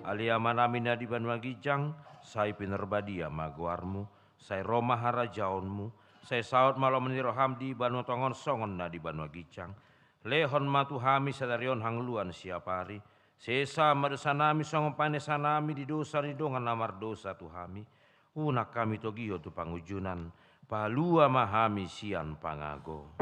Ale Amanami na di banua ginjang, sai pinarbadia ma goarmu, sai ro ma harajaonmu, sai saut ma lomo ni roham di banua tonga on songon na di banua ginjang. Lehon ma tu hami sadari on hangoluan siapari. Sesa ma dosanami songon panesanami di dosa ni dongan na mardosa tu hami. Unang hami togihon tu pangunjunan, palua ma hami sian pangago.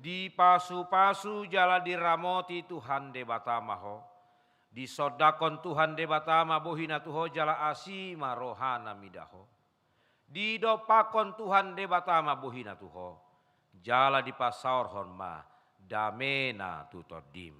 Dipasupasu jala diramoti Tuhan Debata ma ho. Disondangkon Tuhan Debata ma bohina tu ho jala asi ma rohana mida ho. Didompakkon Tuhan Debata ma bohina tu ho, jala dipasaorhon ma damena tu tondim.